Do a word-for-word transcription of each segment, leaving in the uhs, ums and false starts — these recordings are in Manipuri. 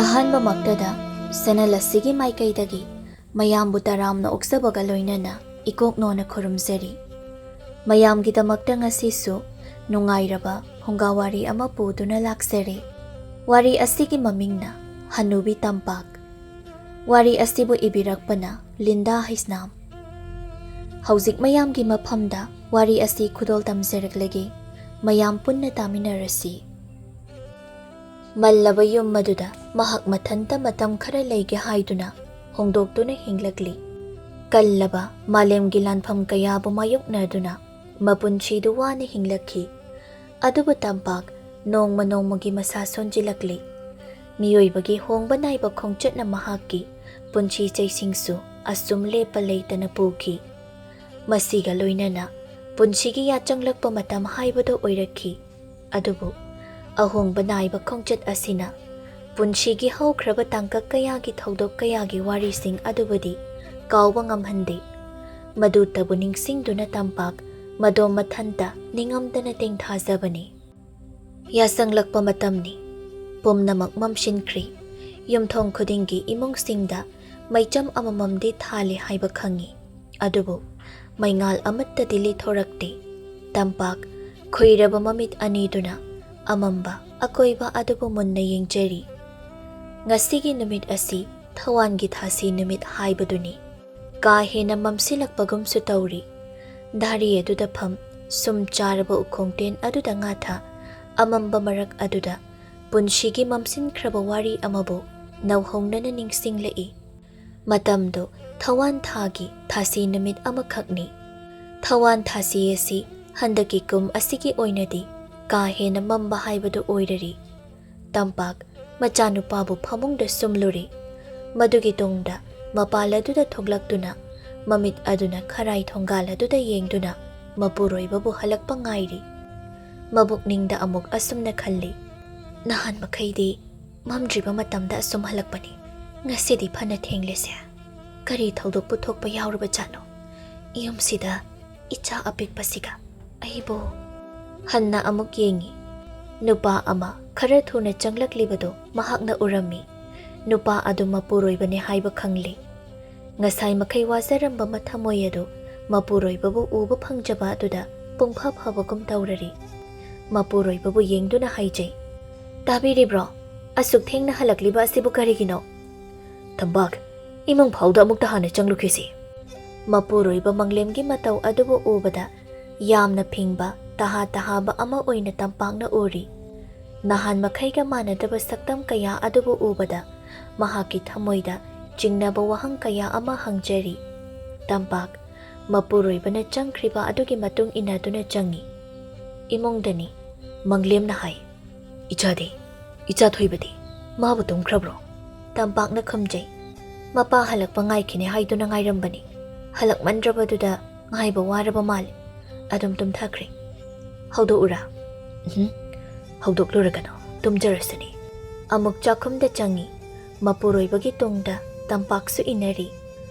ꯑꯍꯥꯟꯕꯃꯛꯇꯗ ꯆꯦꯅꯦꯜ ꯑꯁꯤꯒꯤ ꯃꯥꯏꯀꯩꯗꯒꯤ ꯃꯌꯥꯝꯕꯨ ꯇꯔꯥꯝꯅ ꯑꯣꯛꯆꯕꯒ ꯂꯣꯏꯅꯅ ꯏꯀꯣꯛꯅꯣꯅ ꯈꯨꯔꯨꯝꯖꯔꯤ꯫ ꯃꯌꯥꯝꯒꯤꯗꯃꯛꯇ ꯉꯁꯤꯁꯨ ꯅꯨꯡꯉꯥꯏꯔꯕ ꯐꯨꯡꯒꯥ ꯋꯥꯔꯤ ꯑꯃ ꯄꯨꯗꯨꯅ ꯂꯥꯛꯆꯔꯤ꯫ ꯋꯥꯔꯤ ꯑꯁꯤꯒꯤ ꯃꯃꯤꯡꯅ ꯍꯅꯨꯕꯤ ꯇꯝꯄꯥꯛ꯫ ꯋꯥꯔꯤ ꯑꯁꯤꯕꯨ ꯏꯕꯤꯔꯛꯄꯅ ꯂꯤꯟꯗꯥ ꯍꯩꯁꯅꯥꯝ꯫ ꯍꯧꯖꯤꯛ ꯃꯌꯥꯝꯒꯤ ꯃꯐꯝꯗ ꯋꯥꯔꯤ ꯑꯁꯤ ꯈꯨꯗꯣꯜ ꯇꯝꯖꯔꯛꯂꯒꯦ꯫ ꯃꯌꯥꯝ ꯄꯨꯟꯅ ꯇꯥꯃꯤꯟꯅꯔꯁꯤ꯫ ꯃꯜꯂꯕ ꯌꯨꯝ ꯑꯗꯨꯗ ꯃꯍꯥꯛ ꯃꯊꯟꯇ ꯃꯇꯝ ꯈꯔ ꯂꯩꯒꯦ ꯍꯥꯏꯗꯨꯅ ꯍꯣꯡꯗꯣꯛꯇꯨꯅ ꯍꯤꯡꯂꯛꯂꯤ꯫ ꯀꯜꯂꯕ ꯃꯥꯂꯦꯝꯒꯤ ꯂꯥꯟꯐꯝ ꯀꯌꯥꯕꯨ ꯃꯥꯌꯣꯛꯅꯗꯨꯅ ꯃꯄꯨꯟꯁꯤꯗꯨ ꯋꯥꯅ ꯍꯤꯡꯂꯛꯈꯤ꯫ ꯑꯗꯨꯕꯨ ꯇꯝꯄꯥꯛ ꯅꯣꯡꯃ ꯅꯣꯡꯃꯒꯤ ꯃꯁꯥ ꯁꯣꯟꯖꯤꯜꯂꯛꯂꯤ꯫ ꯃꯤꯑꯣꯏꯕꯒꯤ ꯍꯣꯡꯕ ꯅꯥꯏꯕ ꯈꯣꯡꯆꯠꯅ ꯃꯍꯥꯛꯀꯤ ꯄꯨꯟꯁꯤ ꯆꯩꯁꯤꯡꯁꯨ ꯑꯁꯨꯝ ꯂꯦꯞꯄ ꯂꯩꯇꯅ ꯄꯨꯈꯤ꯫ ꯃꯁꯤꯒ ꯂꯣꯏꯅꯅ ꯄꯨꯟꯁꯤꯒꯤ ꯌꯥꯆꯪꯂꯛꯄ ꯃꯇꯝ ꯍꯥꯏꯕꯗꯨ ꯑꯣꯏꯔꯛꯈꯤ꯫ ꯑꯗꯨꯕꯨ ꯑꯍꯣꯡꯕ ꯅꯥꯏꯕ ꯈꯣꯡꯆꯠ ꯑꯁꯤꯅ ꯄꯨꯟꯁꯤꯒꯤ ꯍꯧꯈ꯭ꯔꯕ ꯇꯥꯡꯀꯛ ꯀꯌꯥꯒꯤ ꯊꯧꯗꯣꯛ ꯀꯌꯥꯒꯤ ꯋꯥꯔꯤꯁꯤꯡ ꯑꯗꯨꯕꯨꯗꯤ ꯀꯥꯎꯕ ꯉꯝꯍꯟꯗꯦ꯫ ꯃꯗꯨꯇꯕꯨ ꯅꯤꯡꯁꯤꯡꯗꯨꯅ ꯇꯝꯄꯥꯛ ꯃꯗꯣꯝ ꯃꯊꯟꯇ ꯅꯤꯡꯉꯝꯗꯅ ꯇꯦꯡꯊꯥꯖꯕꯅꯤ꯫ ꯌꯥꯁꯪꯂꯛꯄ ꯃꯇꯝꯅꯤ꯫ ꯄꯨꯝꯅꯃꯛ ꯃꯝꯁꯤꯟꯈ꯭ꯔꯤ꯫ ꯌꯨꯝꯊꯣꯡ ꯈꯨꯗꯤꯡꯒꯤ ꯏꯃꯨꯡꯁꯤꯡꯗ ꯃꯩꯆꯝ ꯑꯃꯃꯝꯗꯤ ꯊꯥꯜꯂꯤ ꯍꯥꯏꯕ ꯈꯪꯉꯤ꯫ ꯑꯗꯨꯕꯨ ꯃꯩꯉꯥꯜ ꯑꯃꯠꯇꯗꯤ ꯂꯤꯊꯣꯔꯛꯇꯦ꯫ ꯇꯝꯄꯥꯛ ꯈꯨꯏꯔꯕ ꯃꯃꯤꯠ ꯑꯅꯤꯗꯨꯅ ꯑꯃꯝꯕ ꯑꯀꯣꯏꯕ ꯑꯗꯨꯕꯨ ꯃꯨꯟꯅ ꯌꯦꯡꯖꯔꯤ꯫ ꯉꯁꯤꯒꯤ ꯅꯨꯃꯤꯠ ꯑꯁꯤ ꯊꯋꯥꯟꯒꯤ ꯊꯥꯁꯤ ꯅꯨꯃꯤꯠ ꯍꯥꯏꯕꯗꯨꯅꯤ꯫ ꯀꯥ ꯍꯦꯟꯅ ꯃꯝꯁꯤꯜꯂꯛꯄꯒꯨꯝꯁꯨ ꯇꯧꯔꯤ꯫ ꯙꯥꯔꯤ ꯑꯗꯨꯗ ꯐꯝ ꯁꯨꯝ ꯆꯥꯔꯕ ꯎꯈꯣꯡꯇꯦꯟ ꯑꯗꯨꯗ ꯉꯥꯊ ꯑꯃꯝꯕ ꯃꯔꯛ ꯑꯗꯨꯗ ꯄꯨꯟꯁꯤꯒꯤ ꯃꯝꯁꯤꯟꯈ꯭ꯔꯕ ꯋꯥꯔꯤ ꯑꯃꯕꯨ ꯅꯧꯍꯧꯅꯅ ꯅꯤꯡꯁꯤꯡꯂꯛꯏ꯫ ꯃꯇꯝꯗꯨ ꯊꯋꯥꯟ ꯊꯥꯒꯤ ꯊꯥꯁꯤ ꯅꯨꯃꯤꯠ ꯑꯃꯈꯛꯅꯤ꯫ ꯊꯋꯥꯟ ꯊꯥꯁꯤ ꯑꯁꯤ ꯍꯟꯗꯛꯀꯤ ꯀꯨꯝ ꯑꯁꯤꯒꯤ ꯑꯣꯏꯅꯗꯤ ꯀꯥ ꯍꯦꯟꯅ ꯃꯝꯕ ꯍꯥꯏꯕꯗꯨ ꯑꯣꯏꯔꯔꯤ꯫ ꯇꯝꯄꯥꯛ ꯃꯆꯥꯅꯨꯄꯥꯕꯨ ꯐꯃꯨꯡꯗ ꯁꯨꯝꯂꯨꯔꯤ꯫ ꯃꯗꯨꯒꯤ ꯇꯨꯡꯗ ꯃꯄꯥꯜ ꯑꯗꯨꯗ ꯊꯣꯛꯂꯛꯇꯨꯅ ꯃꯃꯤꯠ ꯑꯗꯨꯅ ꯈꯔꯥꯏ ꯊꯣꯡꯒꯥꯜ ꯑꯗꯨꯗ ꯌꯦꯡꯗꯨꯅ ꯃꯄꯨꯔꯣꯏꯕꯕꯨ ꯍꯜꯂꯛꯄ ꯉꯥꯏꯔꯤ꯫ ꯃꯕꯨꯛꯅꯤꯡꯗ ꯑꯃꯨꯛ ꯑꯁꯨꯝꯅ ꯈꯜꯂꯤ, "ꯅꯍꯥꯟ ꯃꯈꯩꯗꯤ ꯃꯝꯗ꯭ꯔꯤꯕ ꯃꯇꯝꯗ ꯑꯁꯨꯝ ꯍꯜꯂꯛꯄꯅꯤ꯫ ꯉꯁꯤꯗꯤ ꯐꯅ ꯊꯦꯡꯂꯦꯁꯦ꯫ ꯀꯔꯤ ꯊꯧꯗꯣꯛꯄꯨ ꯊꯣꯛꯄ ꯌꯥꯎꯔꯕꯖꯥꯠꯅꯣ? ꯌꯨꯝꯁꯤꯗ ꯏꯆꯥ ꯑꯄꯤꯛꯄꯁꯤꯒ ꯑꯩꯕꯨ?" ꯍꯟꯅ ꯑꯃꯨꯛ ꯌꯦꯡꯉꯤ꯫ ꯅꯨꯄꯥ ꯑꯃ ꯈꯔ ꯊꯨꯅ ꯆꯪꯂꯛꯂꯤꯕꯗꯨ ꯃꯍꯥꯛꯅ ꯎꯔꯝꯃꯤ꯫ ꯅꯨꯄꯥ ꯑꯗꯨ ꯃꯄꯨꯔꯣꯏꯕꯅꯤ ꯍꯥꯏꯕ ꯈꯪꯂꯤ꯫ ꯉꯁꯥꯏ ꯃꯈꯩ ꯋꯥꯖꯔꯝꯕ ꯃꯊꯃꯣꯏ ꯑꯗꯨ ꯃꯄꯨꯔꯣꯏꯕꯕꯨ ꯎꯕ ꯐꯪꯖꯕ ꯑꯗꯨꯗ ꯄꯨꯡꯐ ꯐꯕꯒꯨꯝ ꯇꯧꯔꯔꯤ꯫ ꯃꯄꯨꯔꯣꯏꯕꯕꯨ ꯌꯦꯡꯗꯨꯅ ꯍꯥꯏꯖꯩ, "ꯇꯥꯕꯤꯔꯤꯕ꯭ꯔꯣ? ꯑꯁꯨꯛ ꯊꯦꯡꯅ ꯍꯜꯂꯛꯂꯤꯕ ꯑꯁꯤꯕꯨ ꯀꯔꯤꯒꯤꯅꯣ?" "ꯇꯝꯄꯥꯛ, ꯏꯃꯨꯡ ꯐꯥꯎꯗ ꯑꯃꯨꯛꯇ ꯍꯥꯟꯅ ꯆꯪꯂꯨꯈꯤꯁꯤ꯫" ꯃꯄꯨꯔꯣꯏꯕ ꯃꯪꯂꯦꯝꯒꯤ ꯃꯇꯧ ꯑꯗꯨꯕꯨ ꯎꯕꯗ ꯌꯥꯝꯅ ꯐꯤꯡꯕ, ꯇꯍꯥ ꯇꯍꯥꯕ ꯑꯃ ꯑꯣꯏꯅ ꯇꯝꯄꯥꯛꯅ ꯎꯔꯤ꯫ ꯅꯍꯥꯟ ꯃꯈꯩꯒ ꯃꯥꯟꯅꯗꯕ ꯁꯛꯇꯝ ꯀꯌꯥ ꯑꯗꯨꯕꯨ ꯎꯕꯗ ꯃꯍꯥꯛꯀꯤ ꯊꯃꯣꯏꯗ ꯆꯤꯡꯅꯕ ꯋꯥꯍꯪ ꯀꯌꯥ ꯑꯃ ꯍꯪꯖꯔꯤ꯫ ꯇꯝꯄꯥꯛ, ꯃꯄꯨꯔꯣꯏꯕꯅ ꯆꯪꯈ꯭ꯔꯤꯕ ꯑꯗꯨꯒꯤ ꯃꯇꯨꯡ ꯏꯟꯅꯗꯨꯅ ꯆꯪꯉꯤ꯫ ꯏꯃꯨꯡꯗꯅꯤ꯫ ꯃꯪꯂꯦꯝꯅ ꯍꯥꯏ, "ꯏꯆꯥꯗꯤ, ꯏꯆꯥ ꯊꯣꯏꯕꯗꯤ, ꯃꯥꯕꯨ ꯇꯨꯝꯈ꯭ꯔꯕ꯭ꯔꯣ?" ꯇꯝꯄꯥꯛꯅ ꯈꯨꯝꯖꯩ, "ꯃꯄꯥ ꯍꯜꯂꯛꯄ ꯉꯥꯏꯈꯤꯅꯦ ꯍꯥꯏꯗꯨꯅ ꯉꯥꯏꯔꯝꯕꯅꯤ꯫ ꯍꯜꯂꯛꯃꯟꯗ꯭ꯔꯕꯗꯨꯗ ꯉꯥꯏꯕ ꯋꯥꯔꯕ ꯃꯥꯜꯂꯦ꯫ ꯑꯗꯨꯝ ꯇꯨꯝꯊꯈ꯭ꯔꯦ꯫ ꯍꯧꯗꯣꯛꯎꯔꯥ?" "ꯎꯝ, ꯍꯧꯗꯣꯛꯂꯨꯔꯒꯅꯨ, ꯇꯨꯝꯖꯔꯁꯅꯤ꯫" ꯑꯃꯨꯛ ꯆꯥꯛꯈꯨꯝꯗ ꯆꯪꯉꯤ꯫ ꯃꯄꯨꯔꯣꯏꯕꯒꯤ ꯇꯨꯡꯗ ꯇꯝꯄꯥꯛꯁꯨ ꯏꯟꯅꯔꯤ꯫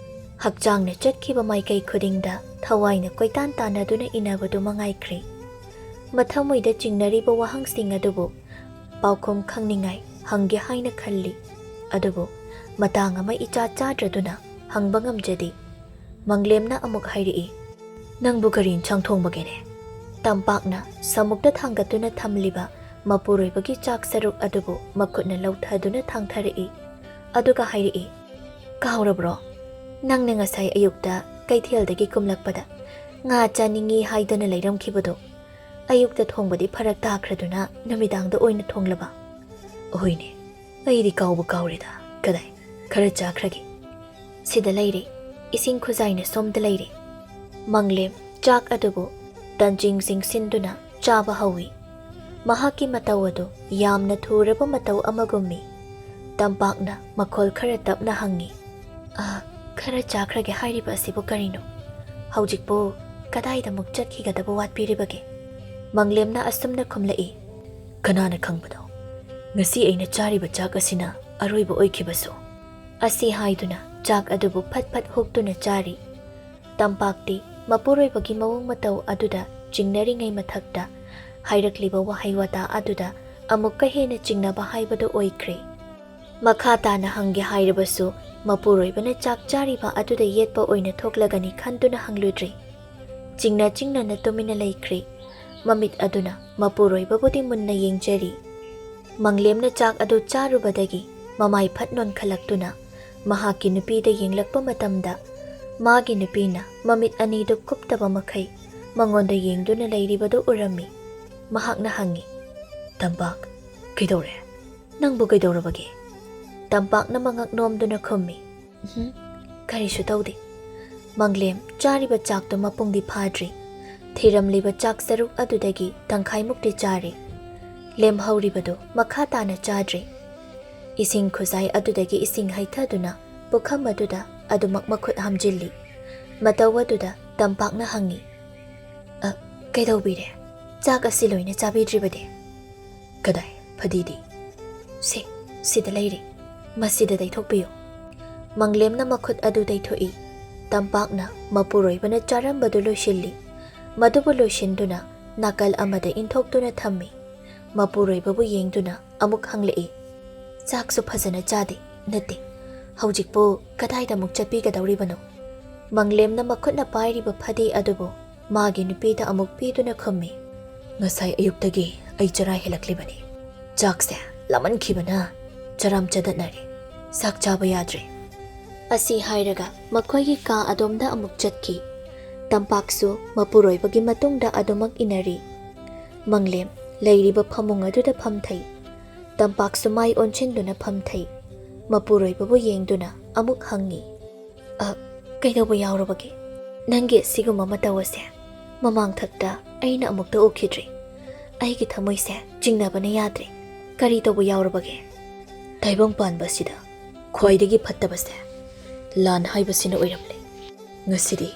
ꯍꯛꯆꯥꯡꯅ ꯆꯠꯈꯤꯕ ꯃꯥꯏꯀꯩ ꯈꯨꯗꯤꯡꯗ ꯊꯋꯥꯏꯅ ꯀꯣꯏꯇꯥꯟ ꯇꯥꯟꯅꯗꯨꯅ ꯏꯟꯅꯕꯗꯨ ꯃꯉꯥꯏꯈ꯭ꯔꯦ꯫ ꯃꯊꯃꯣꯏꯗ ꯆꯤꯡꯅꯔꯤꯕ ꯋꯥꯍꯪꯁꯤꯡ ꯑꯗꯨꯕꯨ ꯄꯥꯎꯈꯨꯝ ꯈꯪꯅꯤꯡꯉꯥꯏ ꯍꯪꯒꯦ ꯍꯥꯏꯅ ꯈꯜꯂꯤ꯫ ꯑꯗꯨꯕꯨ ꯃꯇꯥꯡ ꯑꯃ ꯏꯆꯥ ꯆꯥꯗ꯭ꯔꯗꯨꯅ ꯍꯪꯕ ꯉꯝꯖꯗꯦ꯫ ꯃꯪꯂꯦꯝꯅ ꯑꯃꯨꯛ ꯍꯥꯏꯔꯛꯏ, "ꯅꯪꯕꯨ ꯀꯔꯤ ꯏꯟꯁꯥꯡ ꯊꯣꯡꯕꯒꯦꯅꯦ?" ꯇꯝꯄꯥꯛꯅ ꯁꯃꯨꯛꯇ ꯊꯥꯡꯒꯠꯇꯨꯅ ꯊꯝꯂꯤꯕ ꯃꯄꯨꯔꯣꯏꯕꯒꯤ ꯆꯥꯛ ꯁꯔꯨꯛ ꯑꯗꯨꯕꯨ ꯃꯈꯨꯠꯅ ꯂꯧꯊꯗꯨꯅ ꯊꯥꯡꯊꯔꯛꯏ꯫ ꯑꯗꯨꯒ ꯍꯥꯏꯔꯛꯏ, "ꯀꯥꯎꯔꯕ꯭ꯔꯣ? ꯅꯪꯅ ꯉꯁꯥꯏ ꯑꯌꯨꯛꯇ ꯀꯩꯊꯦꯜꯗꯒꯤ ꯀꯨꯝꯂꯛꯄꯗ ꯉꯥ ꯆꯥꯅꯤꯡꯉꯤ ꯍꯥꯏꯗꯅ ꯂꯩꯔꯝꯈꯤꯕꯗꯣ꯫ ꯑꯌꯨꯛꯇ ꯊꯣꯡꯕꯗꯤ ꯐꯔꯛ ꯇꯥꯈ꯭ꯔꯗꯨꯅ ꯅꯨꯃꯤꯗꯥꯡꯗ ꯑꯣꯏꯅ ꯊꯣꯡꯂꯕ?" "ꯍꯣꯏꯅꯦ, ꯑꯩꯗꯤ ꯀꯥꯎꯕ ꯀꯥꯎꯔꯦꯗ꯫ ꯀꯗꯥꯏ, ꯈꯔ ꯆꯥꯈ꯭ꯔꯒꯦ꯫" "ꯁꯤꯗ ꯂꯩꯔꯦ, ꯏꯁꯤꯡ ꯈꯨꯖꯥꯏꯅ ꯁꯣꯝꯗ ꯂꯩꯔꯦ꯫" ꯃꯪꯂꯦꯝ ꯆꯥꯛ ꯑꯗꯨꯕꯨ ꯇꯟꯖꯤꯡ ꯆꯤꯡꯁꯤꯟꯗꯨꯅ ꯆꯥꯕ ꯍꯧꯏ꯫ ꯃꯍꯥꯛꯀꯤ ꯃꯇꯧ ꯑꯗꯨ ꯌꯥꯝꯅ ꯊꯨꯔꯕ ꯃꯇꯧ ꯑꯃꯒꯨꯝꯃꯤ꯫ ꯇꯝꯄꯥꯛꯅ ꯃꯈꯣꯜ ꯈꯔ ꯇꯞꯅ ꯍꯪꯉꯤ, "ꯑ, ꯈꯔ ꯆꯥꯈ꯭ꯔꯒꯦ ꯍꯥꯏꯔꯤꯕ ꯑꯁꯤꯕꯨ ꯀꯔꯤꯅꯣ? ꯍꯧꯖꯤꯛꯄꯨ ꯀꯗꯥꯏꯗ ꯑꯃꯨꯛ ꯆꯠꯈꯤꯒꯗꯕ ꯋꯥꯠꯄꯤꯔꯤꯕꯒꯦ?" ꯃꯪꯂꯦꯝꯅ ꯑꯁꯨꯝꯅ ꯈꯨꯝꯂꯛꯏ, "ꯀꯅꯥꯅ ꯈꯪꯕꯅꯣ? ꯉꯁꯤ ꯑꯩꯅ ꯆꯥꯔꯤꯕ ꯆꯥꯛ ꯑꯁꯤꯅ ꯑꯔꯣꯏꯕ ꯑꯣꯏꯈꯤꯕꯁꯨ꯫" ꯑꯁꯤ ꯍꯥꯏꯗꯨꯅ ꯆꯥꯛ ꯑꯗꯨꯕꯨ ꯐꯠ ꯐꯠ ꯍꯨꯛꯇꯨꯅ ꯆꯥꯔꯤ꯫ ꯇꯝꯄꯥꯛꯇꯤ ꯃꯄꯨꯔꯣꯏꯕꯒꯤ ꯃꯑꯣꯡ ꯃꯇꯧ ꯑꯗꯨꯗ ꯆꯤꯡꯅꯔꯤꯉꯩ ꯃꯊꯛꯇ ꯍꯥꯏꯔꯛꯂꯤꯕ ꯋꯥꯍꯩ ꯋꯥꯇꯥ ꯑꯗꯨꯗ ꯑꯃꯨꯛꯀ ꯍꯦꯟꯅ ꯆꯤꯡꯅꯕ ꯍꯥꯏꯕꯗꯨ ꯑꯣꯏꯈ꯭ꯔꯦ꯫ ꯃꯈꯥ ꯇꯥꯅ ꯍꯪꯒꯦ ꯍꯥꯏꯔꯕꯁꯨ ꯃꯄꯨꯔꯣꯏꯕꯅ ꯆꯥꯛ ꯆꯥꯔꯤꯕ ꯑꯗꯨꯗ ꯌꯦꯠꯄ ꯑꯣꯏꯅ ꯊꯣꯛꯂꯒꯅꯤ ꯈꯟꯗꯨꯅ ꯍꯪꯂꯨꯗ꯭ꯔꯦ꯫ ꯆꯤꯡꯅ ꯆꯤꯡꯅꯅ ꯇꯨꯃꯤꯟꯅ ꯂꯩꯈ꯭ꯔꯦ꯫ ꯃꯃꯤꯠ ꯑꯗꯨꯅ ꯃꯄꯨꯔꯣꯏꯕꯕꯨꯗꯤ ꯃꯨꯟꯅ ꯌꯦꯡꯖꯔꯤ꯫ ꯃꯪꯂꯦꯝꯅ ꯆꯥꯛ ꯑꯗꯨ ꯆꯥꯔꯨꯕꯗꯒꯤ ꯃꯃꯥꯏ ꯐꯠ ꯅꯣꯟꯈꯠꯂꯛꯇꯨꯅ ꯃꯍꯥꯛꯀꯤ ꯅꯨꯄꯤꯗ ꯌꯦꯡꯂꯛꯄ ꯃꯇꯝꯗ ꯃꯥꯒꯤ ꯅꯨꯄꯤꯅ ꯃꯃꯤꯠ ꯑꯅꯤꯗꯨ ꯀꯨꯞꯇꯕ ꯃꯈꯩ ꯃꯉꯣꯟꯗ ꯌꯦꯡꯗꯨꯅ ꯂꯩꯔꯤꯕꯗꯨ ꯎꯔꯝꯃꯤ꯫ ꯃꯍꯥꯛꯅ ꯍꯪꯉꯤ, "ꯇꯝꯄꯥꯛ, ꯀꯩꯗꯧꯔꯦ? ꯅꯪꯕꯨ ꯀꯩꯗꯧꯔꯕꯒꯦ?" ꯇꯝꯄꯥꯛꯅ ꯃꯉꯛ ꯅꯣꯝꯗꯨꯅ ꯈꯨꯝꯃꯤ, "ꯎꯝ, ꯀꯔꯤꯁꯨ ꯇꯧꯗꯦ꯫ ꯃꯪꯂꯦꯝ, ꯆꯥꯔꯤꯕ ꯆꯥꯛꯇꯨ ꯃꯄꯨꯡꯗꯤ ꯐꯥꯗ꯭ꯔꯤ꯫ ꯊꯤꯔꯝꯂꯤꯕ ꯆꯥꯛ ꯁꯔꯨꯛ ꯑꯗꯨꯗꯒꯤ ꯇꯪꯈꯥꯏꯃꯨꯛꯇꯤ ꯆꯥꯔꯦ꯫ ꯂꯦꯝꯍꯧꯔꯤꯕꯗꯨ ꯃꯈꯥ ꯇꯥꯅ ꯆꯥꯗ꯭ꯔꯤ꯫" ꯏꯁꯤꯡ ꯈꯨꯖꯥꯏ ꯑꯗꯨꯗꯒꯤ ꯏꯁꯤꯡ ꯍꯩꯊꯗꯨꯅ ꯄꯨꯈꯝ ꯑꯗꯨꯗ ꯑꯗꯨꯃꯛ ꯃꯈꯨꯠ ꯍꯥꯝꯖꯤꯜꯂꯤ꯫ ꯃꯇꯧ ꯑꯗꯨꯗ ꯇꯝꯄꯥꯛꯅ ꯍꯪꯉꯤ, "ꯑ, ꯀꯩꯗꯧꯕꯤꯔꯦ? ꯆꯥꯛ ꯑꯁꯤ ꯂꯣꯏꯅ ꯆꯥꯕꯤꯗ꯭ꯔꯤꯕꯗꯤ?" "ꯀꯗꯥꯏ, ꯐꯗꯤꯗꯤ?" "ꯁꯦ, ꯁꯤꯗ ꯂꯩꯔꯦ꯫ ꯃꯁꯤꯗ ꯇꯩꯊꯣꯛꯄꯤꯌꯨ꯫" ꯃꯪꯂꯦꯝꯅ ꯃꯈꯨꯠ ꯑꯗꯨ ꯇꯩꯊꯣꯛꯏ꯫ ꯇꯝꯄꯥꯛꯅ ꯃꯄꯨꯔꯣꯏꯕꯅ ꯆꯥꯔꯝꯕꯗꯨ ꯂꯣꯏꯁꯤꯜꯂꯤ꯫ ꯃꯗꯨꯕꯨ ꯂꯣꯏꯁꯤꯟꯗꯨꯅ ꯅꯥꯀꯜ ꯑꯃꯗ ꯏꯟꯊꯣꯛꯇꯨꯅ ꯊꯝꯃꯤ꯫ ꯃꯄꯨꯔꯣꯏꯕꯕꯨ ꯌꯦꯡꯗꯨꯅ ꯑꯃꯨꯛ ꯍꯪꯂꯛꯏ, "ꯆꯥꯛꯁꯨ ꯐꯖꯅ ꯆꯥꯗꯦ, ꯅꯠꯇꯦ, ꯍꯧꯖꯤꯛꯄꯨ ꯀꯗꯥꯏꯗ ꯑꯃꯨꯛ ꯆꯠꯄꯤꯒꯗꯧꯔꯤꯕꯅꯣ?" ꯃꯪꯂꯦꯝꯅ ꯃꯈꯨꯠꯅ ꯄꯥꯏꯔꯤꯕ ꯐꯗꯤ ꯑꯗꯨꯕꯨ ꯃꯥꯒꯤ ꯅꯨꯄꯤꯗ ꯑꯃꯨꯛ ꯄꯤꯗꯨꯅ ꯈꯨꯝꯃꯤ, "ꯉꯁꯥꯏ ꯑꯌꯨꯛꯇꯒꯤ ꯑꯩ ꯆꯔꯥ ꯍꯦꯜꯂꯛꯂꯤꯕꯅꯤ꯫ ꯆꯥꯛꯁꯦ ꯂꯥꯃꯟꯈꯤꯕꯅ ꯆꯔꯥꯝ ꯆꯗꯠꯅꯔꯦ꯫ ꯆꯥꯛ ꯆꯥꯕ ꯌꯥꯗ꯭ꯔꯦ꯫" ꯑꯁꯤ ꯍꯥꯏꯔꯒ ꯃꯈꯣꯏꯒꯤ ꯀꯥ ꯑꯗꯣꯝꯗ ꯑꯃꯨꯛ ꯆꯠꯈꯤ꯫ ꯇꯝꯄꯥꯛꯁꯨ ꯃꯄꯨꯔꯣꯏꯕꯒꯤ ꯃꯇꯨꯡꯗ ꯑꯗꯨꯃꯛ ꯏꯟꯅꯔꯤ꯫ ꯃꯪꯂꯦꯝ ꯂꯩꯔꯤꯕ ꯐꯃꯨꯡ ꯑꯗꯨꯗ ꯐꯝꯊꯩ꯫ ꯇꯝꯄꯥꯛꯁꯨ ꯃꯥꯏ ꯑꯣꯟꯁꯤꯟꯗꯨꯅ ꯐꯝꯊꯩ꯫ ꯃꯄꯨꯔꯣꯏꯕꯕꯨ ꯌꯦꯡꯗꯨꯅ ꯑꯃꯨꯛ ꯍꯪꯉꯤ, "ꯑ, ꯀꯩꯗꯧꯕ ꯌꯥꯎꯔꯕꯒꯦ? ꯅꯪꯒꯤ ꯑꯁꯤꯒꯨꯝꯕ ꯃꯇꯧ ꯑꯁꯦ ꯃꯃꯥꯡꯊꯛꯇ ꯑꯩꯅ ꯑꯃꯨꯛꯇ ꯎꯈꯤꯗ꯭ꯔꯤ꯫ ꯑꯩꯒꯤ ꯊꯃꯣꯏꯁꯦ ꯆꯤꯡꯅꯕꯅ ꯌꯥꯗ꯭ꯔꯦ꯫ ꯀꯔꯤ ꯇꯧꯕ ꯌꯥꯎꯔꯕꯒꯦ?" "ꯇꯥꯏꯕꯪ ꯄꯥꯟꯕ ꯑꯁꯤꯗ ꯈ꯭ꯋꯥꯏꯗꯒꯤ ꯐꯠꯇꯕꯁꯦ ꯂꯥꯟ ꯍꯥꯏꯕꯁꯤꯅ ꯑꯣꯏꯔꯝꯂꯦ꯫ ꯉꯁꯤꯗꯤ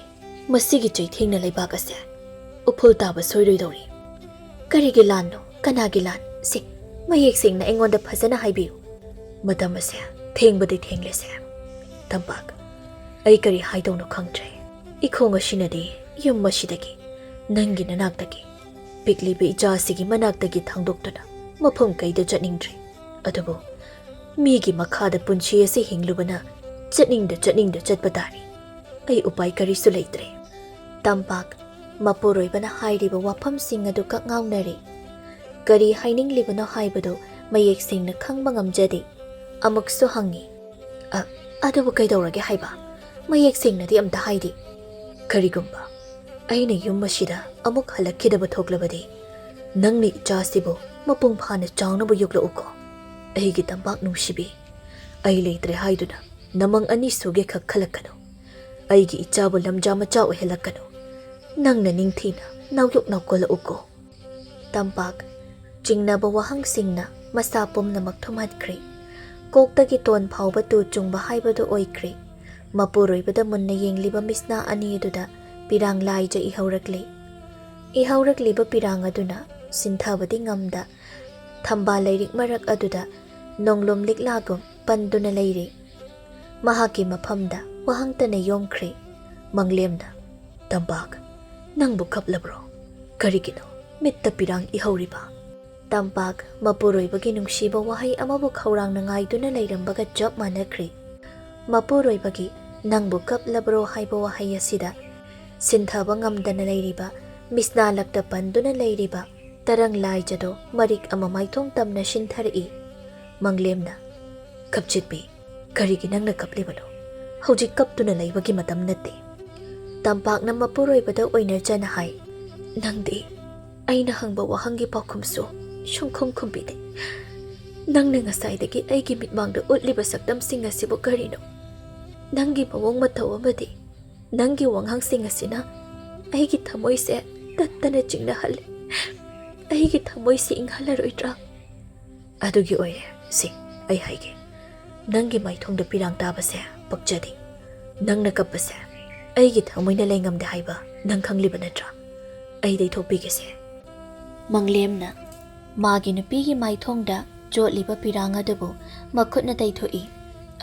ꯃꯁꯤꯒꯤ ꯆꯩꯊꯦꯡꯅ ꯂꯩꯕꯥꯛ ꯑꯁꯦ ꯎꯐꯨꯜ ꯇꯥꯕ ꯁꯣꯏꯔꯣꯏꯗꯧꯔꯤ꯫" "ꯀꯔꯤꯒꯤ ꯂꯥꯟꯅꯣ? ꯀꯅꯥꯒꯤ ꯂꯥꯟ? ꯁꯤ ꯃꯌꯦꯛ ꯁꯦꯡꯅ ꯑꯩꯉꯣꯟꯗ ꯐꯖꯅ ꯍꯥꯏꯕꯤꯌꯨ꯫" "ꯃꯇꯝ ꯑꯁꯦ ꯊꯦꯡꯕꯗꯤ ꯊꯦꯡꯂꯦꯁꯦ, ꯇꯝꯄꯥꯛ꯫ ꯑꯩ ꯀꯔꯤ ꯍꯥꯏꯗꯧꯅꯣ ꯈꯪꯗ꯭ꯔꯦ꯫ ꯏꯈꯣꯡ ꯑꯁꯤꯅꯗꯤ ꯌꯨꯝ ꯑꯁꯤꯗꯒꯤ, ꯅꯪꯒꯤ ꯅꯅꯥꯛꯇꯒꯤ, ꯄꯤꯛꯂꯤꯕ ꯏꯆꯥ ꯑꯁꯤꯒꯤ ꯃꯅꯥꯛꯇꯒꯤ ꯊꯥꯡꯗꯣꯛꯇꯨꯅ ꯃꯐꯝ ꯀꯩꯗ ꯆꯠꯅꯤꯡꯗ꯭ꯔꯦ꯫ ꯑꯗꯨꯕꯨ ꯃꯤꯒꯤ ꯃꯈꯥꯗ ꯄꯨꯟꯁꯤ ꯑꯁꯤ ꯍꯤꯡꯂꯨꯕꯅ ꯆꯠꯅꯤꯡꯗ ꯆꯠꯅꯤꯡꯗ ꯆꯠꯄ ꯇꯥꯔꯦ꯫ ꯑꯩ ꯎꯄꯥꯏ ꯀꯔꯤꯁꯨ ꯂꯩꯇ꯭ꯔꯦ꯫ ꯇꯝꯄꯥꯛ ꯃꯄꯨꯔꯣꯏꯕꯅ ꯍꯥꯏꯔꯤꯕ ꯋꯥꯐꯝꯁꯤꯡ ꯑꯗꯨ ꯀꯛ ꯉꯥꯎꯅꯔꯦ꯫ ꯀꯔꯤ ꯍꯥꯏꯅꯤꯡꯂꯤꯕꯅꯣ ꯍꯥꯏꯕꯗꯨ ꯃꯌꯦꯛ ꯁꯦꯡꯅ ꯈꯪꯕ ꯉꯝꯖꯗꯦ꯫ ꯑꯃꯨꯛꯁꯨ ꯍꯪꯉꯤ, "ꯑ, ꯑꯗꯨꯕꯨ ꯀꯩꯗꯧꯔꯒꯦ ꯍꯥꯏꯕ? ꯃꯌꯦꯛ ꯁꯦꯡꯅꯗꯤ ꯑꯝꯇ ꯍꯥꯏꯗꯦ꯫ ꯀꯔꯤꯒꯨꯝꯕ ꯑꯩꯅ ꯌꯨꯝ ꯑꯁꯤꯗ ꯑꯃꯨꯛ ꯍꯜꯂꯛꯈꯤꯗꯕ ꯊꯣꯛꯂꯕꯗꯤ, ꯅꯪꯅ ꯏꯆꯥꯁꯤꯕꯨ ꯃꯄꯨꯡ ꯐꯥꯅ ꯆꯥꯎꯅꯕ ꯌꯣꯛꯂꯛꯎꯀꯣ꯫ ꯑꯩꯒꯤ ꯇꯝꯄꯥꯛ ꯅꯨꯡꯁꯤꯕꯤ, ꯑꯩ ꯂꯩꯇ꯭ꯔꯦ ꯍꯥꯏꯗꯨꯅ ꯅꯃꯪ ꯑꯅꯤ ꯁꯨꯒꯦ ꯈꯛ ꯈꯜꯂꯛꯀꯅꯨ꯫ ꯑꯩꯒꯤ ꯏꯆꯥꯕꯨ ꯂꯝꯖꯥ ꯃꯆꯥ ꯑꯣꯏꯍꯜꯂꯛꯀꯅꯨ꯫ ꯅꯪꯅ ꯅꯤꯡꯊꯤꯅ ꯅꯥꯎꯌꯣꯛ ꯅꯥꯎꯀꯣꯜꯂꯛꯎꯀꯣ꯫" ꯇꯝꯄꯥꯛ ꯆꯤꯡꯅꯕ ꯋꯥꯍꯪꯁꯤꯡꯅ ꯃꯁꯥ ꯄꯨꯝꯅꯃꯛ ꯊꯨꯝꯍꯠꯈ꯭ꯔꯦ꯫ ꯀꯣꯛꯇꯒꯤ ꯇꯣꯟ ꯐꯥꯎꯕ ꯇꯨ ꯆꯨꯡꯕ ꯍꯥꯏꯕꯗꯨ ꯑꯣꯏꯈ꯭ꯔꯦ꯫ ꯃꯄꯨꯔꯣꯏꯕꯗ ꯃꯨꯟꯅ ꯌꯦꯡꯂꯤꯕ ꯃꯤꯠꯁꯅꯥ ꯑꯅꯤ ꯑꯗꯨꯗ ꯄꯤꯔꯥꯡ ꯂꯥꯏꯖ ꯏꯍꯧꯔꯛꯂꯤ꯫ ꯏꯍꯧꯔꯛꯂꯤꯕ ꯄꯤꯔꯥꯡ ꯑꯗꯨꯅ ꯁꯤꯟꯊꯕꯗꯤ ꯉꯝꯗ ꯊꯝꯕꯥꯜ ꯂꯩꯔꯤꯛ ꯃꯔꯛ ꯑꯗꯨꯗ ꯅꯣꯡꯂꯨꯝ ꯂꯤꯛꯂꯥꯒꯨꯝ ꯄꯟꯗꯨꯅ ꯂꯩꯔꯤ꯫ ꯃꯍꯥꯛꯀꯤ ꯃꯐꯝꯗ ꯋꯥꯍꯪꯇꯅ ꯌꯣꯝꯈ꯭ꯔꯦ꯫ ꯃꯪꯂꯦꯝꯅ, "ꯇꯝꯄꯥꯛ, ꯅꯪꯕꯨ ꯀꯞꯂꯕ꯭ꯔꯣ? ꯀꯔꯤꯒꯤꯅꯣ ꯃꯤꯠꯇ ꯄꯤꯔꯥꯡ ꯏꯍꯧꯔꯤꯕ?" ꯇꯝꯄꯥꯛ ꯃꯄꯨꯔꯣꯏꯕꯒꯤ ꯅꯨꯡꯁꯤꯕ ꯋꯥꯍꯩ ꯑꯃꯕꯨ ꯈꯧꯔꯥꯡꯅ ꯉꯥꯏꯗꯨꯅ ꯂꯩꯔꯝꯕꯒ ꯆꯞ ꯃꯥꯟꯅꯈ꯭ꯔꯦ꯫ ꯃꯄꯨꯔꯣꯏꯕꯒꯤ "ꯅꯪꯕꯨ ꯀꯞꯂꯕ꯭ꯔꯣ?" ꯍꯥꯏꯕ ꯋꯥꯍꯩ ꯑꯁꯤꯗ ꯁꯤꯟꯊꯕ ꯉꯝꯗꯅ ꯂꯩꯔꯤꯕ, ꯃꯤꯠꯁꯅꯥ ꯂꯛꯇ ꯄꯟꯗꯨꯅ ꯂꯩꯔꯤꯕ ꯇꯔꯪ ꯂꯥꯏꯖꯗꯣ ꯃꯔꯤꯛ ꯑꯃ ꯃꯥꯏꯊꯣꯡ ꯇꯝꯅ ꯁꯤꯟꯊꯔꯛꯏ꯫ ꯃꯪꯂꯦꯝꯅ, "ꯀꯞꯆꯤꯠꯄꯤ, ꯀꯔꯤꯒꯤ ꯅꯪꯅ ꯀꯞꯂꯤꯕꯅꯣ? ꯍꯧꯖꯤꯛ ꯀꯞꯇꯨꯅ ꯂꯩꯕꯒꯤ ꯃꯇꯝ ꯅꯠꯇꯦ꯫" ꯇꯝꯄꯥꯛꯅ ꯃꯄꯨꯔꯣꯏꯕꯗ ꯑꯣꯏꯅꯖꯅ ꯍꯥꯏ, "ꯅꯪꯗꯤ ꯑꯩꯅ ꯍꯪꯕ ꯋꯥꯍꯪꯒꯤ ꯄꯥꯎꯈꯨꯝꯁꯨ ꯁꯨꯡꯈꯨꯝ ꯈꯨꯝꯕꯤꯗꯦ꯫ ꯅꯪꯅ ꯉꯁꯥꯏꯗꯒꯤ ꯑꯩꯒꯤ ꯃꯤꯠꯃꯥꯡꯗ ꯎꯠꯂꯤꯕ ꯁꯛꯇꯝꯁꯤꯡ ꯑꯁꯤꯕꯨ ꯀꯔꯤꯅꯣ? ꯅꯪꯒꯤ ꯃꯑꯣꯡ ꯃꯇꯧ ꯑꯃꯗꯤ ꯅꯪꯒꯤ ꯋꯥꯉꯥꯡꯁꯤꯡ ꯑꯁꯤꯅ ꯑꯩꯒꯤ ꯊꯃꯣꯏꯁꯦ ꯇꯠꯇꯅ ꯆꯤꯡꯅꯍꯜꯂꯦ꯫ ꯑꯩꯒꯤ ꯊꯃꯣꯏꯁꯤ ꯏꯪꯍꯜꯂꯔꯣꯏꯗ꯭ꯔꯥ?" "ꯑꯗꯨꯒꯤ ꯑꯣꯏꯔꯦ, ꯁꯤ ꯑꯩ ꯍꯥꯏꯒꯦ꯫ ꯅꯪꯒꯤ ꯃꯥꯏꯊꯣꯡꯗ ꯄꯤꯔꯥꯡ ꯇꯥꯕꯁꯦ ꯄꯛꯆꯗꯦ꯫ ꯅꯪꯅ ꯀꯞꯄꯁꯦ ꯑꯩꯒꯤ ꯊꯃꯣꯏꯅ ꯂꯩꯉꯝꯗꯦ ꯍꯥꯏꯕ ꯅꯪ ꯈꯪꯂꯤꯕ ꯅꯠꯇ꯭ꯔꯥ? ꯑꯩ ꯇꯩꯊꯣꯛꯄꯤꯒꯦꯁꯦ꯫" ꯃꯪꯂꯦꯝꯅ ꯃꯥꯒꯤ ꯅꯨꯄꯤꯒꯤ ꯃꯥꯏꯊꯣꯡꯗ ꯆꯣꯠꯂꯤꯕ ꯄꯤꯔꯥꯡ ꯑꯗꯨꯕꯨ ꯃꯈꯨꯠꯅ ꯇꯩꯊꯣꯛꯏ꯫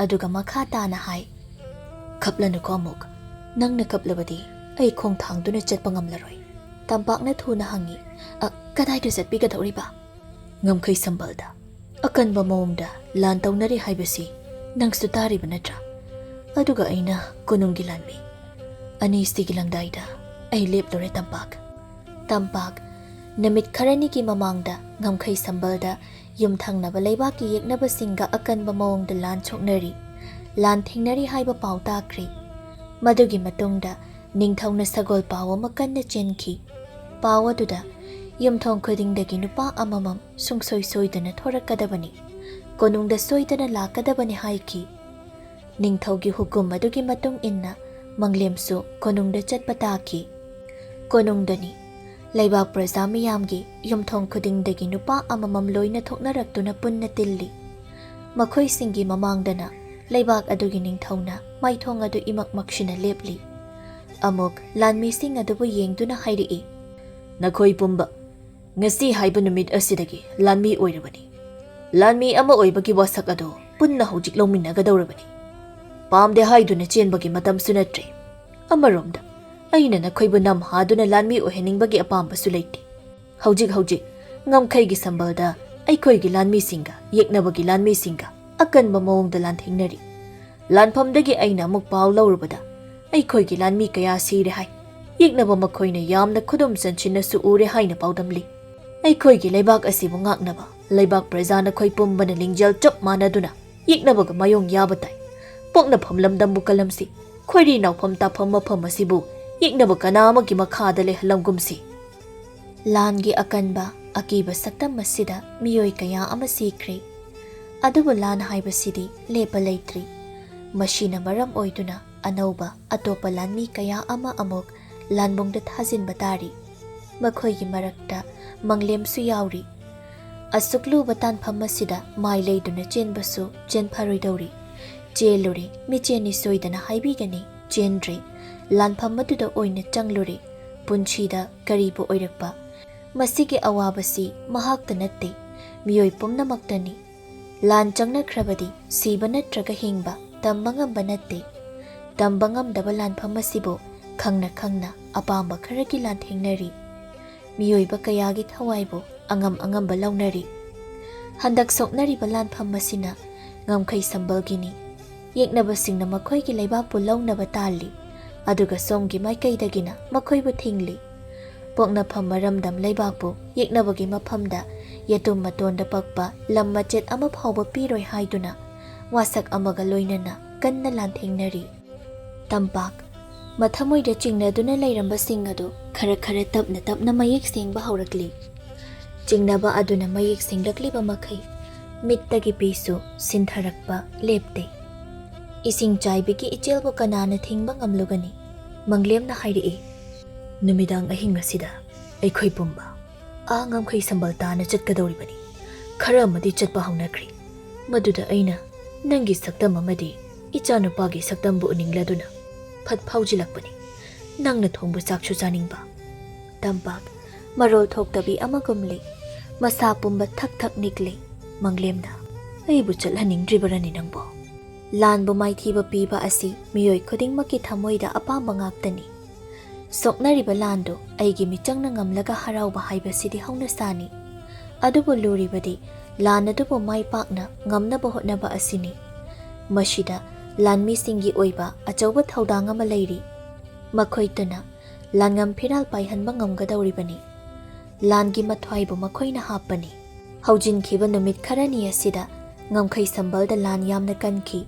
ꯑꯗꯨꯒ ꯃꯈꯥ ꯇꯥꯅ ꯍꯥꯏ, "ꯀꯞꯂꯅꯨꯀꯣ ꯑꯃꯨꯛ꯫ ꯅꯪꯅ ꯀꯞꯂꯕꯗꯤ ꯑꯩ ꯈꯣꯡ ꯊꯥꯡꯗꯨꯅ ꯆꯠꯄ ꯉꯝꯂꯔꯣꯏ꯫" ꯇꯝꯄꯥꯛꯅ ꯊꯨꯅ ꯍꯪꯉꯤ, "ꯑ, ꯀꯗꯥꯏꯗ ꯆꯠꯄꯤꯒꯗꯧꯔꯤꯕ?" ꯉꯝꯈꯩ ꯁꯝꯕꯜꯗ ꯑꯀꯟꯕ ꯃꯑꯣꯡꯗ ꯂꯥꯟ ꯇꯧꯅꯔꯤ ꯍꯥꯏꯕꯁꯤ ꯅꯪꯁꯨ ꯇꯥꯔꯤꯕ ꯅꯠꯇ꯭ꯔꯥ? ꯑꯗꯨꯒ ꯑꯩꯅ ꯀꯣꯅꯨꯡꯒꯤ ꯂꯥꯟꯃꯤ꯫ ꯑꯅꯤꯁꯤꯒꯤ ꯂꯪꯗꯥꯏꯗ ꯑꯩ ꯂꯦꯞꯂꯨꯔꯦ ꯇꯝꯄꯥꯛ꯫ ꯇꯝꯄꯥꯛ, ꯅꯨꯃꯤꯠ ꯈꯔꯅꯤꯒꯤ ꯃꯃꯥꯡꯗ ꯉꯝꯈꯩ ꯁꯝꯕꯜꯗ ꯌꯨꯝꯊꯪꯅꯕ ꯂꯩꯕꯥꯛꯀꯤ ꯌꯦꯛꯅꯕꯁꯤꯡꯒ ꯑꯀꯟꯕ ꯃꯑꯣꯡꯗ ꯂꯥꯟ ꯁꯣꯛꯅꯔꯤ꯫ ꯂꯥꯟ ꯊꯦꯡꯅꯔꯤ ꯍꯥꯏꯕ ꯄꯥꯎ ꯇꯥꯈ꯭ꯔꯦ꯫ ꯃꯗꯨꯒꯤ ꯃꯇꯨꯡꯗ ꯅꯤꯡꯊꯧꯅ ꯁꯒꯣꯜ ꯄꯥꯎ ꯑꯃ ꯀꯟꯅ ꯆꯦꯟꯈꯤ꯫ ꯄꯥꯎ ꯑꯗꯨꯗ ꯌꯨꯝꯊꯣꯡ ꯈꯨꯗꯤꯡꯗꯒꯤ ꯅꯨꯄꯥ ꯑꯃꯃꯝ ꯁꯨꯡꯁꯣꯏ ꯁꯣꯏꯗꯅ ꯊꯣꯔꯛꯀꯗꯕꯅꯤ, ꯀꯣꯅꯨꯡꯗ ꯁꯣꯏꯗꯅ ꯂꯥꯛꯀꯗꯕꯅꯤ ꯍꯥꯏꯈꯤ꯫ ꯅꯤꯡꯊꯧꯒꯤ ꯍꯨꯀꯨꯝ ꯑꯗꯨꯒꯤ ꯃꯇꯨꯡ ꯏꯟꯅ ꯃꯪꯂꯦꯝꯁꯨ ꯀꯣꯅꯨꯡꯗ ꯆꯠꯄ ꯇꯥꯈꯤ꯫ ꯀꯣꯅꯨꯡꯗꯅꯤ ꯂꯩꯕꯥꯛ ꯄ꯭ꯔꯖꯥ ꯃꯤꯌꯥꯝꯒꯤ ꯌꯨꯝꯊꯣꯡ ꯈꯨꯗꯤꯡꯗꯒꯤ ꯅꯨꯄꯥ ꯑꯃꯃꯝ ꯂꯣꯏꯅ ꯊꯣꯛꯅꯔꯛꯇꯨꯅ ꯄꯨꯟꯅ ꯇꯤꯜꯂꯤ꯫ ꯃꯈꯣꯏꯁꯤꯡꯒꯤ ꯃꯃꯥꯡꯗꯅ ꯂꯩꯕꯥꯛ ꯑꯗꯨꯒꯤ ꯅꯤꯡꯊꯧꯅ ꯃꯥꯏꯊꯣꯡ ꯑꯗꯨ ꯏꯃꯛ ꯃꯛꯁꯤꯟꯅ ꯂꯦꯞꯂꯤ꯫ ꯑꯃꯨꯛ ꯂꯥꯟꯃꯤꯁꯤꯡ ꯑꯗꯨꯕꯨ ꯌꯦꯡꯗꯨꯅ ꯍꯥꯏꯔꯛꯏ, "ꯅꯈꯣꯏ ꯄꯨꯝꯕ, ꯉꯁꯤ ꯍꯥꯏꯕ ꯅꯨꯃꯤꯠ ꯑꯁꯤꯗꯒꯤ ꯂꯥꯟꯃꯤ ꯑꯣꯏꯔꯕꯅꯤ꯫ ꯂꯥꯟꯃꯤ ꯑꯃ ꯑꯣꯏꯕꯒꯤ ꯋꯥꯁꯛ ꯑꯗꯨ ꯄꯨꯟꯅ ꯍꯧꯖꯤꯛ ꯂꯧꯃꯤꯟꯅꯒꯗꯧꯔꯕꯅꯤ꯫ ꯄꯥꯝꯗꯦ ꯍꯥꯏꯗꯨꯅ ꯆꯦꯟꯕꯒꯤ ꯃꯇꯝꯁꯨ ꯅꯠꯇ꯭ꯔꯦ꯫ ꯑꯃꯔꯣꯝꯗ, ꯑꯩꯅ ꯅꯈꯣꯏꯕꯨ ꯅꯝꯍꯥꯗꯨꯅ ꯂꯥꯟꯃꯤ ꯑꯣꯏꯍꯟꯅꯤꯡꯕꯒꯤ ꯑꯄꯥꯝꯕꯁꯨ ꯂꯩꯇꯦ꯫ ꯍꯧꯖꯤꯛ ꯍꯧꯖꯤꯛ ꯉꯝꯈꯩꯒꯤ ꯁꯝꯕꯜꯗ ꯑꯩꯈꯣꯏꯒꯤ ꯂꯥꯟꯃꯤꯁꯤꯡꯒ ꯌꯦꯛꯅꯕꯒꯤ ꯂꯥꯟꯃꯤꯁꯤꯡꯒ ꯑꯀꯟꯕ ꯃꯑꯣꯡꯗ ꯂꯥꯟꯊꯦꯡꯅꯔꯤ꯫ ꯂꯥꯟꯐꯝꯗꯒꯤ ꯑꯩꯅ ꯑꯃꯨꯛ ꯄꯥꯎ ꯂꯧꯔꯨꯕꯗ ꯑꯩꯈꯣꯏꯒꯤ ꯂꯥꯟꯃꯤ ꯀꯌꯥ ꯁꯤꯔꯦ ꯍꯥꯏ꯫ ꯌꯦꯛꯅꯕ ꯃꯈꯣꯏꯅ ꯌꯥꯝꯅ ꯈꯨꯗꯨꯝ ꯆꯟꯁꯤꯟꯅꯁꯨ ꯎꯔꯦ ꯍꯥꯏꯅ ꯄꯥꯎꯗꯝꯂꯤ꯫ ꯑꯩꯈꯣꯏꯒꯤ ꯂꯩꯕꯥꯛ ꯑꯁꯤꯕꯨ ꯉꯥꯛꯅꯕ ꯂꯩꯕꯥꯛ ꯄ꯭ꯔꯖꯥ ꯅꯈꯣꯏ ꯄꯨꯝꯕꯅ ꯂꯤꯡꯖꯦꯜ ꯆꯞ ꯃꯥꯟꯅꯗꯨꯅ ꯌꯦꯛꯅꯕꯒ ꯃꯥꯌꯣꯡ ꯌꯥꯕ ꯇꯥꯏ꯫ ꯄꯣꯛꯅꯐꯝ ꯂꯝꯗꯝꯕꯨ ꯀꯜꯂꯝꯁꯤ꯫ ꯈꯣꯏꯔꯤ ꯅꯥꯎꯐꯝ ꯇꯥꯐꯝ ꯃꯐꯝ ꯑꯁꯤꯕꯨ ꯌꯦꯛꯅꯕ ꯀꯅꯥ ꯑꯃꯒꯤ ꯃꯈꯥꯗ ꯂꯩꯍꯜꯂꯝꯒꯨꯝꯁꯤ꯫" ꯂꯥꯟꯒꯤ ꯑꯀꯟꯕ ꯑꯀꯤꯕ ꯁꯛꯇꯝ ꯑꯁꯤꯗ ꯃꯤꯑꯣꯏ ꯀꯌꯥ ꯑꯃ ꯁꯤꯈ꯭ꯔꯦ꯫ ꯑꯗꯨꯕꯨ ꯂꯥꯟ ꯍꯥꯏꯕꯁꯤꯗꯤ ꯂꯦꯞꯄ ꯂꯩꯇ꯭ꯔꯤ꯫ ꯃꯁꯤꯅ ꯃꯔꯝ ꯑꯣꯏꯗꯨꯅ ꯑꯅꯧꯕ ꯑꯇꯣꯞꯄ ꯂꯥꯟꯃꯤ ꯀꯌꯥ ꯑꯃ ꯑꯃꯨꯛ ꯂꯥꯟꯕꯨꯡꯗ ꯊꯥꯖꯤꯟꯕ ꯇꯥꯔꯤ꯫ ꯃꯈꯣꯏꯒꯤ ꯃꯔꯛꯇ ꯃꯪꯂꯦꯝꯁꯨ ꯌꯥꯎꯔꯤ꯫ ꯑꯁꯨꯛ ꯂꯨꯕ ꯇꯥꯟꯐꯝ ꯑꯁꯤꯗ ꯃꯥꯏ ꯂꯩꯗꯨꯅ ꯆꯦꯟꯕꯁꯨ ꯆꯦꯟꯐꯔꯣꯏꯗꯧꯔꯤ꯫ ꯆꯦꯜꯂꯨꯔꯦ, ꯃꯤꯆꯦꯟꯅꯤ ꯁꯣꯏꯗꯅ ꯍꯥꯏꯕꯤꯒꯅꯤ, ꯆꯦꯟꯗ꯭ꯔꯦ, ꯂꯥꯟꯐꯝ ꯑꯗꯨꯗ ꯑꯣꯏꯅ ꯆꯪꯂꯨꯔꯦ꯫ ꯄꯨꯟꯁꯤꯗ ꯀꯔꯤꯕꯨ ꯑꯣꯏꯔꯛꯄ? ꯃꯁꯤꯒꯤ ꯑꯋꯥꯕꯁꯤ ꯃꯍꯥꯛꯇ ꯅꯠꯇꯦ, ꯃꯤꯑꯣꯏ ꯄꯨꯝꯅꯃꯛꯇꯅꯤ꯫ ꯂꯥꯟ ꯆꯪꯅꯈ꯭ꯔꯕꯗꯤ ꯁꯤꯕ ꯅꯠꯇ꯭ꯔꯒ ꯍꯤꯡꯕ ꯇꯝꯕ ꯉꯝꯕ ꯅꯠꯇꯦ꯫ ꯇꯝꯕ ꯉꯝꯗꯕ ꯂꯥꯟꯐꯝ ꯑꯁꯤꯕꯨ ꯈꯪꯅ ꯈꯪꯅ ꯑꯄꯥꯝꯕ ꯈꯔꯒꯤ ꯂꯥꯟꯊꯦꯡꯅꯔꯤ꯫ ꯃꯤꯑꯣꯏꯕ ꯀꯌꯥꯒꯤ ꯊꯋꯥꯏꯕꯨ ꯑꯉꯝ ꯑꯉꯝꯕ ꯂꯧꯅꯔꯤ꯫ ꯍꯟꯗꯛ ꯁꯣꯛꯅꯔꯤꯕ ꯂꯥꯟꯐꯝ ꯑꯁꯤꯅ ꯉꯝꯈꯩ ꯁꯝꯕꯜꯒꯤꯅꯤ꯫ ꯌꯦꯛꯅꯕꯁꯤꯡꯅ ꯃꯈꯣꯏꯒꯤ ꯂꯩꯕꯥꯛꯄꯨ ꯂꯧꯅꯕ ꯇꯥꯜꯂꯤ, ꯑꯗꯨꯒ ꯁꯣꯝꯒꯤ ꯃꯥꯏꯀꯩꯗꯒꯤꯅ ꯃꯈꯣꯏꯕꯨ ꯊꯤꯡꯂꯤ꯫ ꯄꯣꯛꯅꯐꯝ ꯃꯔꯝꯗꯝ ꯂꯩꯕꯥꯛꯄꯨ ꯌꯦꯛꯅꯕꯒꯤ ꯃꯐꯝꯗ ꯌꯦꯇꯨꯝ ꯃꯇꯣꯟꯗ ꯄꯛꯄ ꯂꯝ ꯃꯆꯦꯠ ꯑꯃ ꯐꯥꯎꯕ ꯄꯤꯔꯣꯏ ꯍꯥꯏꯗꯨꯅ ꯋꯥꯁꯛ ꯑꯃꯒ ꯂꯣꯏꯅꯅ ꯀꯟꯅ ꯂꯥꯟꯊꯦꯡꯅꯔꯤ꯫ ꯇꯝꯄꯥꯛ꯫ ꯃꯊꯃꯣꯏꯗ ꯆꯤꯡꯅꯗꯨꯅ ꯂꯩꯔꯝꯕꯁꯤꯡ ꯑꯗꯨ ꯈꯔ ꯈꯔ ꯇꯞꯅ ꯇꯞꯅ ꯃꯌꯦꯛ ꯁꯦꯡꯕ ꯍꯧꯔꯛꯂꯤ꯫ ꯆꯤꯡꯅꯕ ꯑꯗꯨꯅ ꯃꯌꯦꯛ ꯁꯦꯡꯂꯛꯂꯤꯕ ꯃꯈꯩ ꯃꯤꯠꯇꯒꯤ ꯄꯤꯁꯨ ꯁꯤꯟꯊꯔꯛꯄ ꯂꯦꯞꯇꯦ꯫ ꯏꯁꯤꯡ ꯆꯥꯏꯕꯤꯒꯤ ꯏꯆꯦꯜꯕꯨ ꯀꯅꯥꯅ ꯊꯤꯡꯕ ꯉꯝꯂꯨꯒꯅꯤ? ꯃꯪꯂꯦꯝꯅ ꯍꯥꯏꯔꯛꯏ, "ꯅꯨꯃꯤꯗꯥꯡ ꯑꯍꯤꯡ ꯑꯁꯤꯗ ꯑꯩꯈꯣꯏ ꯄꯨꯝꯕ ꯑꯥ ꯉꯝꯈꯩ ꯁꯝꯕꯜ ꯇꯥꯅ ꯆꯠꯀꯗꯧꯔꯤꯕꯅꯤ꯫ ꯈꯔ ꯑꯃꯗꯤ ꯆꯠꯄ ꯍꯧꯅꯈ꯭ꯔꯦ꯫ ꯃꯗꯨꯗ ꯑꯩꯅ ꯅꯪꯒꯤ ꯁꯛꯇꯝ ꯑꯃꯗꯤ ꯏꯆꯥꯅꯨꯄꯥꯒꯤ ꯁꯛꯇꯝꯕꯨ ꯎꯅꯤꯡꯂꯗꯨꯅ ꯐꯠ ꯐꯥꯎꯖꯤꯜꯂꯛꯄꯅꯤ꯫ ꯅꯪꯅ ꯊꯣꯡꯕ ꯆꯥꯛꯁꯨ ꯆꯥꯅꯤꯡꯕ꯫" ꯇꯝꯄꯥꯛ꯫ ꯃꯔꯣꯜ ꯊꯣꯛꯇꯕꯤ ꯑꯃꯒꯨꯝꯂꯤ꯫ ꯃꯁꯥ ꯄꯨꯝꯕ ꯊꯛ ꯊꯛ ꯅꯤꯛꯂꯤ꯫ ꯃꯪꯂꯦꯝꯅ, "ꯑꯩꯕꯨ ꯆꯠꯍꯟꯅꯤꯡꯗ꯭ꯔꯤꯕꯔꯅꯤ ꯅꯪꯕꯣ?" ꯂꯥꯟꯕꯨ ꯃꯥꯏꯊꯤꯕ ꯄꯤꯕ ꯑꯁꯤ ꯃꯤꯑꯣꯏ ꯈꯨꯗꯤꯡꯃꯛꯀꯤ ꯊꯃꯣꯏꯗ ꯑꯄꯥꯝꯕ ꯉꯥꯛꯇꯅꯤ꯫ ꯁꯣꯛꯅꯔꯤꯕ ꯂꯥꯟꯗꯨ ꯑꯩꯒꯤ ꯃꯤꯆꯪꯅ ꯉꯝꯂꯒ ꯍꯔꯥꯎꯕ ꯍꯥꯏꯕꯁꯤꯗꯤ ꯍꯧꯅꯁꯥꯅꯤ꯫ ꯑꯗꯨꯕꯨ ꯂꯨꯔꯤꯕꯗꯤ ꯂꯥꯟ ꯑꯗꯨꯕꯨ ꯃꯥꯏ ꯄꯥꯛꯅ ꯉꯝꯅꯕ ꯍꯣꯠꯅꯕ ꯑꯁꯤꯅꯤ꯫ ꯃꯁꯤꯗ ꯂꯥꯟꯃꯤꯁꯤꯡꯒꯤ ꯑꯣꯏꯕ ꯑꯆꯧꯕ ꯊꯧꯗꯥꯡ ꯑꯃ ꯂꯩꯔꯤ꯫ ꯃꯈꯣꯏꯇꯅ ꯂꯥꯟꯉꯝ ꯐꯤꯔꯥꯜ ꯄꯥꯏꯍꯟꯕ ꯉꯝꯒꯗꯧꯔꯤꯕꯅꯤ꯫ ꯂꯥꯟꯒꯤ ꯃꯊ꯭ꯋꯥꯏꯕꯨ ꯃꯈꯣꯏꯅ ꯍꯥꯞꯄꯅꯤ꯫ ꯍꯧꯖꯤꯟꯈꯤꯕ ꯅꯨꯃꯤꯠ ꯈꯔꯅꯤ ꯑꯁꯤꯗ ꯉꯝꯈꯩ ꯁꯝꯕꯜꯗ ꯂꯥꯟ ꯌꯥꯝꯅ ꯀꯟꯈꯤ꯫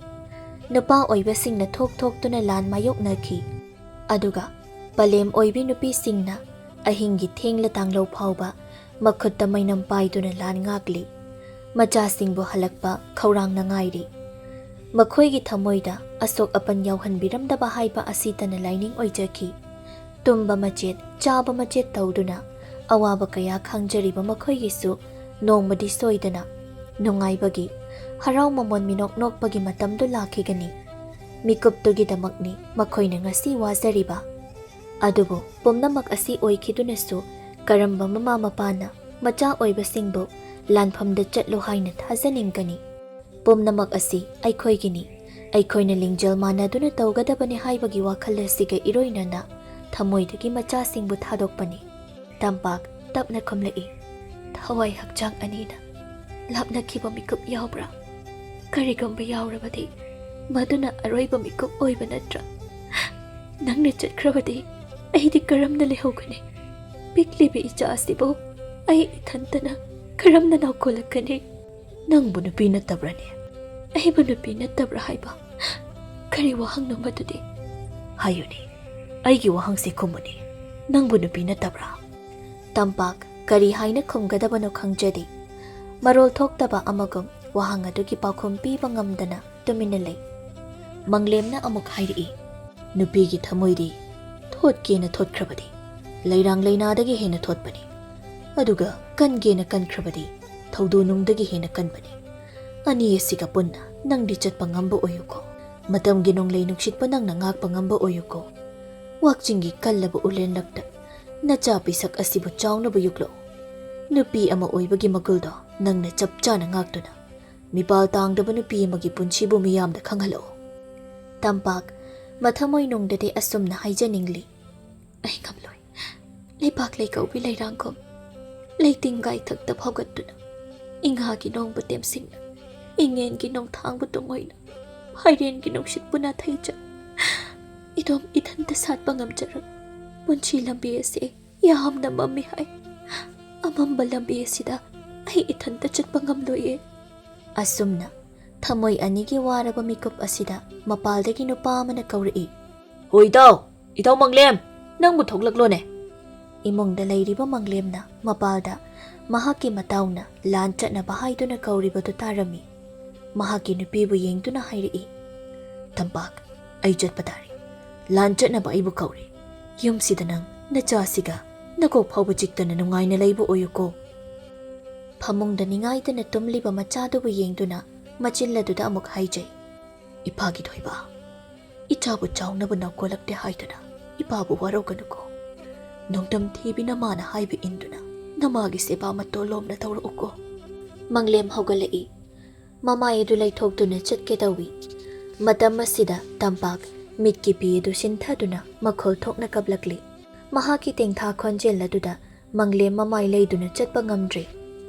ꯅꯨꯄꯥ ꯑꯣꯏꯕꯁꯤꯡꯅ ꯊꯣꯛ ꯊꯣꯛꯇꯨꯅ ꯂꯥꯟ ꯃꯥꯌꯣꯛꯅꯈꯤ꯫ ꯑꯗꯨꯒ ꯄꯂꯦꯝ ꯑꯣꯏꯕꯤ ꯅꯨꯄꯤꯁꯤꯡꯅ ꯑꯍꯤꯡꯒꯤ ꯊꯦꯡꯂ ꯇꯥꯡꯂꯧ ꯐꯥꯎꯕ ꯃꯈꯨꯠꯇ ꯃꯩꯅꯝ ꯄꯥꯏꯗꯨꯅ ꯂꯥꯟ ꯉꯥꯛꯂꯤ꯫ ꯃꯆꯥꯁꯤꯡꯕꯨ ꯍꯜꯂꯛꯄ ꯈꯧꯔꯥꯡꯅ ꯉꯥꯏꯔꯤ꯫ ꯃꯈꯣꯏꯒꯤ ꯊꯃꯣꯏꯗ ꯑꯁꯣꯛ ꯑꯄꯟ ꯌꯥꯎꯍꯟꯕꯤꯔꯝꯗꯕ ꯍꯥꯏꯕ ꯑꯁꯤꯇꯅ ꯂꯥꯏꯅꯤꯡ ꯑꯣꯏꯖꯈꯤ꯫ ꯇꯨꯝꯕ ꯃꯆꯦꯠ, ꯆꯥꯕ ꯃꯆꯦꯠ ꯇꯧꯗꯨꯅ ꯑꯋꯥꯕ ꯀꯌꯥ ꯈꯥꯡꯖꯔꯤꯕ ꯃꯈꯣꯏꯒꯤꯁꯨ ꯅꯣꯡꯃꯗꯤ ꯁꯣꯏꯗꯅ ꯅꯨꯡꯉꯥꯏꯕꯒꯤ, ꯍꯔꯥꯎ ꯃꯃꯣꯟ ꯃꯤꯅꯣꯛ ꯅꯣꯛꯄꯒꯤ ꯃꯇꯝꯗꯨ ꯂꯥꯛꯈꯤꯒꯅꯤ꯫ ꯃꯤꯀꯨꯞꯇꯨꯒꯤꯗꯃꯛꯅꯤ ꯃꯈꯣꯏꯅ ꯉꯁꯤ ꯋꯥꯖꯔꯤꯕ꯫ ꯑꯗꯨꯕꯨ ꯄꯨꯝꯅꯃꯛ ꯑꯁꯤ ꯑꯣꯏꯈꯤꯗꯨꯅꯁꯨ ꯀꯔꯝꯕ ꯃꯃꯥ ꯃꯄꯥꯅ ꯃꯆꯥ ꯑꯣꯏꯕꯁꯤꯡꯕꯨ ꯂꯥꯟꯐꯝꯗ ꯆꯠꯂꯨ ꯍꯥꯏꯅ ꯊꯥꯖꯅꯤꯡꯒꯅꯤ? ꯄꯨꯝꯅꯃꯛ ꯑꯁꯤ ꯑꯩꯈꯣꯏꯒꯤꯅꯤ꯫ ꯑꯩꯈꯣꯏꯅ ꯂꯤꯡꯖꯦꯜ ꯃꯥꯟꯅꯗꯨꯅ ꯇꯧꯒꯗꯕꯅꯤ ꯍꯥꯏꯕꯒꯤ ꯋꯥꯈꯜ ꯑꯁꯤꯒ ꯏꯔꯣꯏꯅꯅ ꯊꯃꯣꯏꯗꯒꯤ ꯃꯆꯥꯁꯤꯡꯕꯨ ꯊꯥꯗꯣꯛꯄꯅꯤ꯫ ꯇꯝꯄꯥꯛ ꯇꯞꯅ ꯈꯨꯝꯂꯛꯏ, ꯊꯋꯥꯏ ꯍꯛꯆꯥꯡ ꯑꯅꯤꯅ꯫ ꯂꯥꯞꯅꯈꯤꯕ ꯃꯤꯀꯨꯞ ꯌꯥꯎꯕ꯭ꯔꯥ? ꯀꯔꯤꯒꯨꯝꯕ ꯌꯥꯎꯔꯕꯗꯤ, ꯃꯗꯨꯅ ꯑꯔꯣꯏꯕ ꯃꯤꯀꯨꯞ ꯑꯣꯏꯕ ꯅꯠꯇ꯭ꯔꯥ? ꯅꯪꯅ ꯆꯠꯈ꯭ꯔꯕꯗꯤ ꯑꯩꯗꯤ ꯀꯔꯝꯅ ꯂꯩꯍꯧꯒꯅꯤ? ꯄꯤꯛꯂꯤꯕ ꯏꯆꯥ ꯑꯁꯤꯕꯨ ꯑꯩ ꯏꯊꯟꯇꯅ ꯀꯔꯝꯅ ꯅꯥꯎꯀꯣꯜꯂꯛꯀꯅꯤ? ꯅꯪꯕꯨ ꯅꯨꯄꯤ ꯅꯠꯇꯕ꯭ꯔꯅꯦ? ꯑꯩꯕꯨ ꯅꯨꯄꯤ ꯅꯠꯇꯕ꯭ꯔꯥ ꯍꯥꯏꯕ? ꯀꯔꯤ ꯋꯥꯍꯪꯅꯣ ꯃꯗꯨꯗꯤ? ꯍꯥꯏꯌꯨꯅꯦ, ꯑꯩꯒꯤ ꯋꯥꯍꯪꯁꯤ ꯈꯨꯝꯃꯨꯅꯦ, ꯅꯪꯕꯨ ꯅꯨꯄꯤ ꯅꯠꯇꯕ꯭ꯔꯥ? ꯇꯝꯄꯥꯛ ꯀꯔꯤ ꯍꯥꯏꯅ ꯈꯨꯝꯒꯗꯕꯅꯣ ꯈꯪꯖꯗꯦ꯫ ꯃꯔꯣꯜ ꯊꯣꯛꯇꯕ ꯑꯃꯒꯨꯝ ꯋꯥꯍꯪ ꯑꯗꯨꯒꯤ ꯄꯥꯎꯈꯨꯝ ꯄꯤꯕ ꯉꯝꯗꯅ ꯇꯨꯃꯤꯟꯅ ꯂꯩ꯫ ꯃꯪꯂꯦꯝꯅ ꯑꯃꯨꯛ ꯍꯥꯏꯔꯛꯏ, ꯅꯨꯄꯤꯒꯤ ꯊꯃꯣꯏꯗꯤ ꯊꯣꯠꯀꯦꯅ ꯊꯣꯠꯈ꯭ꯔꯕꯗꯤ, ꯂꯩꯔꯥꯡ ꯂꯩꯅꯥꯗꯒꯤ ꯍꯦꯟꯅ ꯊꯣꯠꯄꯅꯤ꯫ ꯑꯗꯨꯒ ꯀꯟꯒꯦꯅ ꯀꯟꯈ꯭ꯔꯕꯗꯤ, ꯊꯧꯗꯣ ꯅꯨꯡꯗꯒꯤ ꯍꯦꯟꯅ ꯀꯟꯕꯅꯤ꯫ ꯑꯅꯤ ꯑꯁꯤꯒ ꯄꯨꯟꯅ ꯅꯪꯗꯤ ꯆꯠꯄ ꯉꯝꯕ ꯑꯣꯏꯌꯨꯀꯣ꯫ ꯃꯇꯝꯒꯤ ꯅꯣꯡꯂꯩ ꯅꯨꯡꯁꯤꯠꯄꯨ ꯅꯪꯅ ꯉꯥꯛꯄ ꯉꯝꯕ ꯑꯣꯏꯌꯨꯀꯣ꯫ ꯋꯥꯛꯆꯤꯡꯒꯤ ꯀꯜꯂꯕ ꯎꯂꯦꯟꯂꯛꯇ ꯅꯆꯥ ꯄꯤꯁꯛ ꯑꯁꯤꯕꯨ ꯆꯥꯎꯅꯕ ꯌꯣꯛꯂꯛꯎ꯫ ꯅꯨꯄꯤ ꯑꯃ ꯑꯣꯏꯕꯒꯤ ꯃꯒꯨꯜꯗꯣ ꯅꯪꯅ ꯆꯞ ꯆꯥꯅ ꯉꯥꯛꯇꯨꯅ, ꯃꯤꯄꯥꯜ ꯇꯥꯡꯗꯕ ꯅꯨꯄꯤ ꯑꯃꯒꯤ ꯄꯨꯟꯁꯤꯕꯨ ꯃꯤꯌꯥꯝꯗ ꯈꯪꯍꯜꯂꯛꯎ꯫ ꯇꯝꯄꯥꯛ ꯃꯊꯃꯣꯏ ꯅꯨꯡꯗꯗꯤ ꯑꯁꯨꯝꯅ ꯍꯥꯏꯖꯅꯤꯡꯂꯤ, ꯑꯩ ꯉꯝꯂꯣꯏ꯫ ꯂꯩꯕꯥꯛ ꯂꯩꯀꯧꯕꯤ ꯂꯩꯔꯥꯡꯒꯨꯝ ꯂꯩꯇꯤꯡ ꯒꯥꯏꯊꯛꯇ ꯐꯥꯎꯒꯠꯇꯨꯅ, ꯏꯉꯥꯒꯤ ꯅꯣꯡꯕꯨ ꯇꯦꯝꯁꯤꯡꯅ, ꯏꯉꯦꯟꯒꯤ ꯅꯣꯡꯊꯥꯡꯕꯨ ꯇꯨꯡꯑꯣꯏꯅ, ꯐꯥꯏꯔꯦꯟꯒꯤ ꯅꯨꯡꯁꯤꯠꯄꯨ ꯅꯥꯊꯩꯖ, ꯏꯇꯣꯝ ꯏꯊꯟꯇ ꯁꯥꯠꯄ ꯉꯝꯖꯔꯣꯏ꯫ ꯄꯨꯟꯁꯤ ꯂꯝꯕꯤ ꯑꯁꯤ ꯌꯥꯝꯅ ꯃꯝꯃꯤ ꯍꯥꯏ꯫ ꯑꯃꯝꯕ ꯂꯝꯕꯤ ꯑꯁꯤꯗ ꯑꯩ ꯏꯊꯟꯇ ꯆꯠꯄ ꯉꯝꯂꯣꯏꯌꯦ꯫ ꯑꯁꯨꯝꯅ ꯊꯃꯣꯏ ꯑꯅꯤꯒꯤ ꯋꯥꯔꯕ ꯃꯤꯀꯨꯞ ꯑꯁꯤꯗ ꯃꯄꯥꯜꯗꯒꯤ ꯅꯨꯄꯥ ꯑꯃꯅ ꯀꯧꯔꯛꯏ, "ꯍꯣ ꯏꯇꯥꯎ, ꯏꯇꯥꯎ ꯃꯪꯂꯦꯝ, ꯅꯪꯕꯨ ꯊꯣꯛꯂꯛꯂꯣꯅꯦ?" ꯏꯃꯨꯡꯗ ꯂꯩꯔꯤꯕ ꯃꯪꯂꯦꯝꯅ ꯃꯄꯥꯜꯗ ꯃꯍꯥꯛꯀꯤ ꯃꯇꯥꯎꯅ ꯂꯥꯟ ꯆꯠꯅꯕ ꯍꯥꯏꯗꯨꯅ ꯀꯧꯔꯤꯕꯗꯨ ꯇꯥꯔꯝꯃꯤ꯫ ꯃꯍꯥꯛꯀꯤ ꯅꯨꯄꯤꯕꯨ ꯌꯦꯡꯗꯨꯅ ꯍꯥꯏꯔꯛꯏ, "ꯇꯝꯄꯥꯛ, ꯑꯩ ꯆꯠꯄ ꯇꯥꯔꯦ꯫ ꯂꯥꯟ ꯆꯠꯅꯕ ꯑꯩꯕꯨ ꯀꯧꯔꯦ꯫ ꯌꯨꯝꯁꯤꯗ ꯅꯪ ꯅꯆꯥꯁꯤꯒ ꯅꯀꯣꯛ ꯐꯥꯎꯕ ꯆꯤꯛꯇꯅ ꯅꯨꯡꯉꯥꯏꯅ ꯂꯩꯕ ꯑꯣꯏꯌꯨꯀꯣ꯫" ꯐꯃꯨꯡꯗ ꯅꯤꯡꯉꯥꯏꯗꯅ ꯇꯨꯝꯂꯤꯕ ꯃꯆꯥꯗꯨꯕꯨ ꯌꯦꯡꯗꯨꯅ ꯃꯆꯤꯜ ꯑꯗꯨꯗ ꯑꯃꯨꯛ ꯍꯥꯏꯖꯩ, "ꯏꯄꯥꯒꯤ ꯊꯣꯏꯕ, ꯏꯆꯥꯕꯨ ꯆꯥꯎꯅꯕ ꯅꯥꯎꯀꯣꯜꯂꯛꯇꯦ ꯍꯥꯏꯗꯨꯅ ꯏꯄꯥꯕꯨ ꯋꯥꯔꯧꯒꯅꯨꯀꯣ꯫ ꯅꯣꯡꯗꯝ ꯊꯤꯕꯤ ꯅꯃꯥꯅ ꯍꯥꯏꯕ ꯏꯟꯗꯨꯅ ꯅꯃꯥꯒꯤ ꯁꯦꯕꯥ ꯃꯇꯣꯜ ꯂꯣꯝꯅ ꯇꯧꯔꯛꯎꯀꯣ꯫" ꯃꯪꯂꯦꯝ ꯍꯧꯒꯠꯂꯛꯏ꯫ ꯃꯃꯥꯏ ꯑꯗꯨ ꯂꯩꯊꯣꯛꯇꯨꯅ ꯆꯠꯀꯦ ꯇꯧꯏ꯫ ꯃꯇꯝ ꯑꯁꯤꯗ ꯇꯝꯄꯥꯛ ꯃꯤꯠꯀꯤ ꯄꯤ ꯑꯗꯨ ꯁꯤꯟꯊꯗꯨꯅ ꯃꯈꯣꯜ ꯊꯣꯛꯅ ꯀꯞꯂꯛꯂꯤ꯫ ꯃꯍꯥꯛꯀꯤ ꯇꯦꯡꯊꯥ ꯈꯣꯟꯖꯦꯜ ꯑꯗꯨꯗ ꯃꯪꯂꯦꯝ ꯃꯃꯥꯏ ꯂꯩꯗꯨꯅ ꯆꯠꯄ ꯉꯝꯗ꯭ꯔꯦ꯫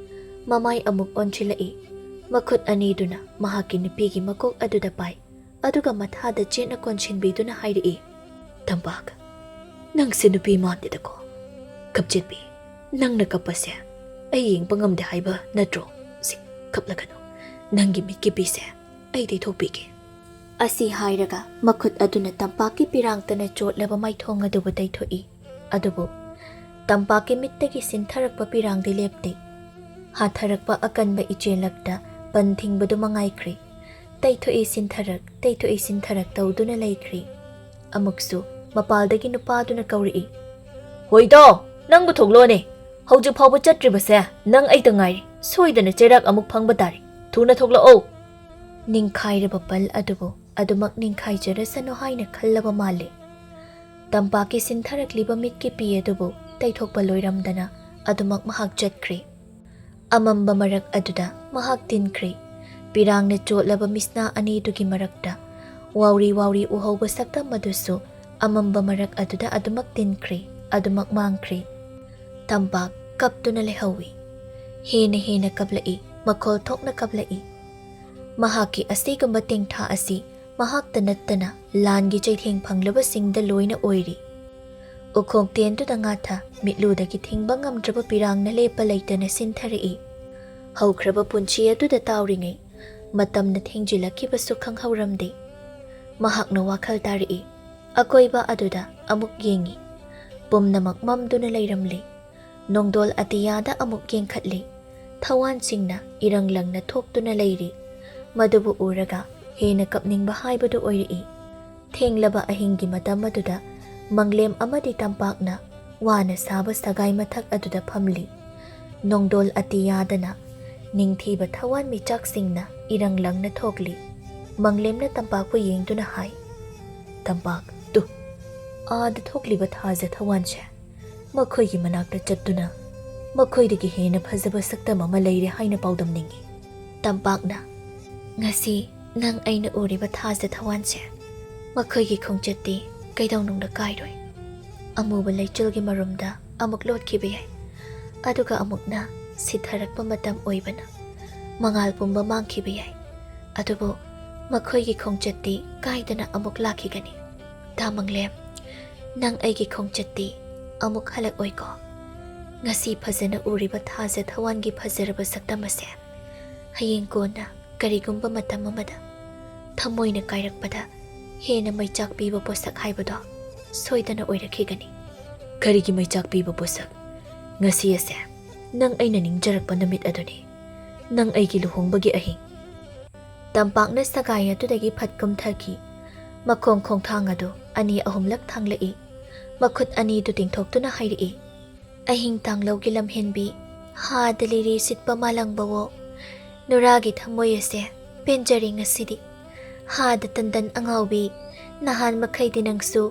ꯃꯃꯥꯏ ꯑꯃꯨꯛ ꯑꯣꯟꯁꯤꯜꯂꯛꯏ꯫ ꯃꯈꯨꯠ ꯑꯅꯤꯗꯨꯅ ꯃꯍꯥꯛꯀꯤ ꯅꯨꯄꯤꯒꯤ ꯃꯀꯣꯛ ꯑꯗꯨꯗ ꯄꯥꯏ, ꯑꯗꯨꯒ ꯃꯊꯥꯗ ꯆꯦꯠꯅ ꯀꯣꯟꯁꯤꯟꯕꯤꯗꯨꯅ ꯍꯥꯏꯔꯛꯏ, "ꯇꯝꯄꯥꯛ, ꯅꯪꯁꯦ ꯅꯨꯄꯤ ꯃꯥꯟꯗꯦꯗꯀꯣ꯫ ꯀꯞꯆꯦꯠꯄꯤ, ꯅꯪꯅ ꯀꯞꯄꯁꯦ ꯑꯩ ꯌꯦꯡꯕ ꯉꯝꯗꯦ ꯍꯥꯏꯕ ꯅꯠꯇ꯭ꯔꯣ? ꯁꯤ, ꯀꯞꯂꯒꯅꯨ꯫ ꯅꯪꯒꯤ ꯃꯤꯠꯀꯤ ꯄꯤꯁꯦ ꯑꯩ ꯇꯩꯊꯣꯛꯄꯤꯒꯦ"꯫ ꯑꯁꯤ ꯍꯥꯏꯔꯒ ꯃꯈꯨꯠ ꯑꯗꯨꯅ ꯇꯝꯄꯥꯛꯀꯤ ꯄꯤꯔꯥꯡꯇꯅ ꯆꯣꯠꯂꯕ ꯃꯥꯏꯊꯣꯡ ꯑꯗꯨꯕꯨ ꯇꯩꯊꯣꯛꯏ꯫ ꯑꯗꯨꯕꯨ ꯇꯝꯄꯥꯛꯀꯤ ꯃꯤꯠꯇꯒꯤ ꯁꯤꯟꯊꯔꯛꯄ ꯄꯤꯔꯥꯡꯗꯤ ꯂꯦꯞꯇꯦ꯫ ꯍꯥꯊꯔꯛꯄ ꯑꯀꯟꯕ ꯏꯆꯦꯜꯂꯛꯇ ꯄꯟ ꯊꯤꯡꯕꯗꯨ ꯃꯉꯥꯏꯈ꯭ꯔꯦ꯫ ꯇꯩꯊꯣꯛꯏ ꯁꯤꯟꯊꯔꯛ, ꯇꯩꯊꯣꯛꯏ ꯁꯤꯟꯊꯔꯛ ꯇꯧꯗꯨꯅ ꯂꯩꯈ꯭ꯔꯦ꯫ ꯑꯃꯨꯛꯁꯨ ꯃꯄꯥꯜꯗꯒꯤ ꯅꯨꯄꯥꯗꯨꯅ ꯀꯧꯔꯛꯏ, "ꯍꯣꯏꯗꯣ, ꯅꯪꯕꯨ ꯊꯣꯛꯂꯛꯑꯣꯅꯦ꯫ ꯍꯧꯖꯤꯛ ꯐꯥꯎꯕ ꯆꯠꯇ꯭ꯔꯤꯕꯁꯦ ꯅꯪ ꯑꯩꯇ ꯉꯥꯏꯔꯦ꯫ ꯁꯣꯏꯗꯅ ꯆꯩꯔꯥꯛ ꯑꯃꯨꯛ ꯐꯪꯕ ꯇꯥꯔꯦ꯫ ꯊꯨꯅ ꯊꯣꯛꯂꯛꯑꯣ"꯫ ꯅꯤꯡꯈꯥꯏꯔꯕ ꯄꯜ ꯑꯗꯨꯕꯨ ꯑꯗꯨꯃꯛ ꯅꯤꯡꯈꯥꯏꯖꯔꯁꯅꯨ ꯍꯥꯏꯅ ꯈꯜꯂꯕ ꯃꯥꯜꯂꯤ꯫ ꯇꯝꯄꯥꯛꯀꯤ ꯁꯤꯟꯊꯔꯛꯂꯤꯕ ꯃꯤꯠꯀꯤ ꯄꯤ ꯑꯗꯨꯕꯨ ꯇꯩꯊꯣꯛꯄ ꯂꯣꯏꯔꯝꯗꯅ ꯑꯗꯨꯃꯛ ꯃꯍꯥꯛ ꯆꯠꯈ꯭ꯔꯦ꯫ ꯑꯃꯝꯕ ꯃꯔꯛ ꯑꯗꯨꯗ ꯃꯍꯥꯛ ꯇꯤꯟꯈ꯭ꯔꯦ꯫ ꯄꯤꯔꯥꯡꯅ ꯆꯣꯠꯂꯕ ꯃꯤꯁꯅꯥ ꯑꯅꯤꯗꯨꯒꯤ ꯃꯔꯛꯇ ꯋꯥꯎꯔꯤ ꯋꯥꯎꯔꯤ ꯎꯍꯧꯕ ꯁꯛꯇꯝ ꯑꯗꯨꯁꯨ ꯑꯃꯝꯕ ꯃꯔꯛ ꯑꯗꯨꯗ ꯑꯗꯨꯃꯛ ꯇꯤꯟꯈ꯭ꯔꯦ, ꯑꯗꯨꯃꯛ ꯃꯥꯡꯈ꯭ꯔꯦ꯫ ꯇꯝꯄꯥꯛ ꯀꯞꯇꯨꯅ ꯂꯩꯍꯧꯏ꯫ ꯍꯦꯟꯅ ꯍꯦꯟꯅ ꯀꯞꯂꯛꯏ, ꯃꯈꯣꯜ ꯊꯣꯛꯅ ꯀꯞꯂꯛꯏ꯫ ꯃꯍꯥꯛꯀꯤ ꯑꯁꯤꯒꯨꯝꯕ ꯇꯦꯡꯊꯥ ꯑꯁꯤ ꯃꯍꯥꯛꯇ ꯅꯠꯇꯅ ꯂꯥꯟꯒꯤ ꯆꯩꯊꯦꯡ ꯐꯪꯂꯕꯁꯤꯡꯗ ꯂꯣꯏꯅ ꯑꯣꯏꯔꯤ꯫ ꯎꯈꯣꯡ ꯇꯦꯟꯗꯨꯗ ꯉꯥꯊ ꯃꯤꯠꯂꯨꯗꯒꯤ ꯊꯤꯡꯕ ꯉꯝꯗ꯭ꯔꯕ ꯄꯤꯔꯥꯡꯅ ꯂꯦꯞꯄ ꯂꯩꯇꯅ ꯁꯤꯟꯊꯔꯛꯏ꯫ ꯍꯧꯈ꯭ꯔꯕ ꯄꯨꯟꯁꯤ ꯑꯗꯨꯗ ꯇꯥꯎꯔꯤꯉꯩ ꯃꯇꯝꯅ ꯊꯦꯡꯖꯤꯜꯂꯛꯈꯤꯕꯁꯨ ꯈꯪꯍꯧꯔꯝꯗꯦ꯫ ꯃꯍꯥꯛꯅ ꯋꯥꯈꯜ ꯇꯥꯔꯛꯏ꯫ ꯑꯀꯣꯏꯕ ꯑꯗꯨꯗ ꯑꯃꯨꯛ ꯌꯦꯡꯏ꯫ ꯄꯨꯝꯅꯃꯛ ꯃꯝꯗꯨꯅ ꯂꯩꯔꯝꯂꯦ꯫ ꯅꯣꯡꯗꯣꯜ ꯑꯇꯤꯌꯥꯗ ꯑꯃꯨꯛ ꯌꯦꯡꯈꯠꯂꯤ꯫ ꯊꯋꯥꯟꯁꯤꯡꯅ ꯏꯔꯪ ꯂꯪꯅ ꯊꯣꯛꯇꯨꯅ ꯂꯩꯔꯤ꯫ ꯃꯗꯨꯕꯨ ꯎꯔꯒ ꯍꯦꯟꯅ ꯀꯞꯅꯤꯡꯕ ꯍꯥꯏꯕꯗꯨ ꯑꯣꯏꯔꯛꯏ꯫ ꯊꯦꯡꯂꯕ ꯑꯍꯤꯡꯒꯤ ꯃꯇꯝ ꯑꯗꯨꯗ ꯃꯪꯂꯦꯝ ꯑꯃꯗꯤ ꯇꯝꯄꯥꯛꯅ ꯋꯥꯅ ꯁꯥꯕ ꯁꯒꯥꯏ ꯃꯊꯛ ꯑꯗꯨꯗ ꯐꯝꯂꯤ꯫ ꯅꯣꯡꯗꯣꯜ ꯑꯇꯤꯌꯥꯗꯅ ꯅꯤꯡꯊꯤꯕ ꯊꯋꯥꯟ ꯃꯤꯆꯥꯛꯁꯤꯡꯅ ꯏꯔꯪ ꯂꯪꯅ ꯊꯣꯛꯂꯤ꯫ ꯃꯪꯂꯦꯝꯅ ꯇꯝꯄꯥꯛꯄꯨ ꯌꯦꯡꯗꯨꯅ ꯍꯥꯏ, "ꯇꯝꯄꯥꯛ, ꯇꯨ, ꯑꯥꯗ ꯊꯣꯛꯂꯤꯕ ꯊꯥꯖ ꯊꯋꯥꯟꯁꯦ, ꯃꯈꯣꯏꯒꯤ ꯃꯅꯥꯛꯇ ꯆꯠꯇꯨꯅ ꯃꯈꯣꯏꯗꯒꯤ ꯍꯦꯟꯅ ꯐꯖꯕ ꯁꯛꯇꯝ ꯑꯃ ꯂꯩꯔꯦ ꯍꯥꯏꯅ ꯄꯥꯎꯗꯝꯅꯤꯡꯏ"꯫ ꯇꯝꯄꯥꯛꯅ, "ꯉꯁꯤ ꯅꯪ ꯑꯩꯅ ꯎꯔꯤꯕ ꯊꯥꯖ ꯊꯋꯥꯟꯁꯦ, ꯃꯈꯣꯏꯒꯤ ꯈꯣꯡꯆꯠꯇꯤ ꯀꯩꯗꯧꯅꯨꯡꯗ ꯀꯥꯏꯔꯣꯏ꯫ ꯑꯃꯨꯕ ꯂꯩꯆꯤꯜꯒꯤ ꯃꯔꯨꯝꯗ ꯑꯃꯨꯛ ꯂꯣꯠꯈꯤꯕ ꯌꯥꯏ, ꯑꯗꯨꯒ ꯑꯃꯨꯛꯅ ꯁꯤꯊꯔꯛꯄ ꯃꯇꯝ ꯑꯣꯏꯕꯅ ꯃꯉꯥꯜ ꯄꯨꯝꯕ ꯃꯥꯡꯈꯤꯕ ꯌꯥꯏ, ꯑꯗꯨꯕꯨ ꯃꯈꯣꯏꯒꯤ ꯈꯣꯡꯆꯠꯇꯤ ꯀꯥꯏꯗꯅ ꯑꯃꯨꯛ ꯂꯥꯛꯈꯤꯒꯅꯤ꯫ ꯇꯥꯃꯪꯂꯦꯝ, ꯅꯪ ꯑꯩꯒꯤ ꯈꯣꯡꯆꯠꯇꯤ ꯑꯃꯨꯛ ꯍꯜꯂꯛꯑꯣꯏꯀꯣ? ꯉꯁꯤ ꯐꯖꯅ ꯎꯔꯤꯕ ꯊꯥꯖ ꯊꯋꯥꯟꯒꯤ ꯐꯖꯔꯕ ꯁꯛꯇꯝ ꯑꯁꯦ ꯍꯌꯦꯡ ꯀꯣꯟꯅ ꯀꯔꯤꯒꯨꯝꯕ ꯃꯇꯝ ꯑꯃꯗ ꯊꯃꯣꯏꯅ ꯀꯥꯏꯔꯛꯄꯗ ꯍꯦꯟꯅ ꯃꯩꯆꯥꯛ ꯄꯤꯕ ꯄꯣꯠꯁꯛ ꯍꯥꯏꯕꯗꯣ ꯁꯣꯏꯗꯅ ꯑꯣꯏꯔꯛꯈꯤꯒꯅꯤ꯫ ꯀꯔꯤꯒꯤ ꯃꯩꯆꯥꯛ ꯄꯤꯕ ꯄꯣꯠꯁꯛ? ꯉꯁꯤ ꯑꯁꯦ ꯅꯪ ꯑꯩꯅ ꯅꯤꯡꯖꯔꯛꯄ ꯅꯨꯃꯤꯠ ꯑꯗꯨꯅꯤ꯫ ꯅꯪ ꯑꯩꯒꯤ ꯂꯨꯍꯣꯡꯕꯒꯤ ꯑꯍꯤꯡ꯫ ꯇꯝꯄꯥꯛꯅ ꯁꯒꯥꯏ ꯑꯗꯨꯗꯒꯤ ꯐꯠ ꯀꯨꯝꯊꯈꯤ꯫ ꯃꯈꯣꯡ ꯈꯣꯡꯊꯥꯡ ꯑꯗꯨ ꯑꯅꯤ ꯑꯍꯨꯝꯂꯛ ꯊꯥꯡꯂꯛꯏ꯫ ꯃꯈꯨꯠ ꯑꯅꯤꯗꯨ ꯇꯤꯡꯊꯣꯛꯇꯨꯅ ꯍꯥꯏꯔꯛꯏ, "ꯑꯍꯤꯡ ꯇꯥꯡꯂꯧꯒꯤ ꯂꯝꯍꯦꯟꯕꯤ, ꯍꯥꯗ ꯂꯤꯔꯤ ꯁꯤꯠꯄ ꯃꯥꯂꯪꯕꯋꯣ, ꯅꯨꯔꯥꯒꯤ ꯊꯃꯣꯏ ꯑꯁꯦ ꯄꯦꯟꯖꯔꯦ ꯉꯁꯤꯗꯤ꯫ ꯍꯥꯗ ꯇꯟꯗꯟ ꯑꯉꯥꯎꯕꯤ, ꯅꯍꯥꯟ ꯃꯈꯩꯗꯤ ꯅꯪꯁꯨ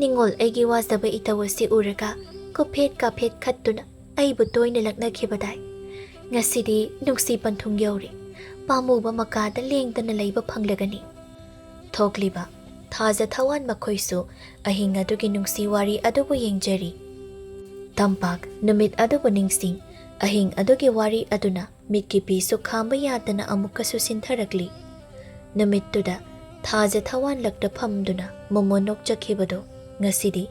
ꯅꯤꯡꯉꯣꯜ ꯑꯩꯒꯤ ꯋꯥꯖꯕ ꯏꯇꯧ ꯑꯁꯤ ꯎꯔꯒ ꯀꯨꯐꯦꯠ ꯀꯥꯐꯦꯠ ꯈꯠꯇꯨꯅ ꯑꯩꯕꯨ ꯇꯣꯏꯅ ꯂꯛꯅꯈꯤꯕꯗꯥꯏ꯫ ꯉꯁꯤꯗꯤ ꯅꯨꯡꯁꯤ ꯄꯟꯊꯨꯡ ꯌꯧꯔꯦ, ꯄꯥꯝꯃꯨꯕ ꯃꯀꯥꯗ ꯂꯦꯡꯗꯅ ꯂꯩꯕ ꯐꯪꯂꯒꯅꯤ꯫" ꯊꯣꯛꯂꯤꯕ ꯊꯥꯖ ꯊꯋꯥꯟ ꯃꯈꯣꯏꯁꯨ ꯑꯍꯤꯡ ꯑꯗꯨꯒꯤ ꯅꯨꯡꯁꯤ ꯋꯥꯔꯤ ꯑꯗꯨꯕꯨ ꯌꯦꯡꯖꯔꯤ꯫ ꯇꯝꯄꯥꯛ ꯅꯨꯃꯤꯠ ꯑꯗꯨꯕꯨ ꯅꯤꯡꯁꯤꯡ, ꯑꯍꯤꯡ ꯑꯗꯨꯒꯤ ꯋꯥꯔꯤ ꯑꯗꯨꯅ ꯃꯤꯠꯀꯤ ꯄꯤꯁꯨ ꯈꯥꯝꯕ ꯌꯥꯗꯅ ꯑꯃꯨꯛꯀꯁꯨ ꯁꯤꯟꯊꯔꯛꯂꯤ꯫ ꯅꯨꯃꯤꯠꯇꯨꯗ ꯊꯥꯖ ꯊꯋꯥꯟ ꯂꯛꯇ ꯐꯝꯗꯨꯅ ꯃꯣꯃꯣꯟ ꯅꯣꯛꯆꯈꯤꯕꯗꯨ ꯉꯁꯤꯗꯤ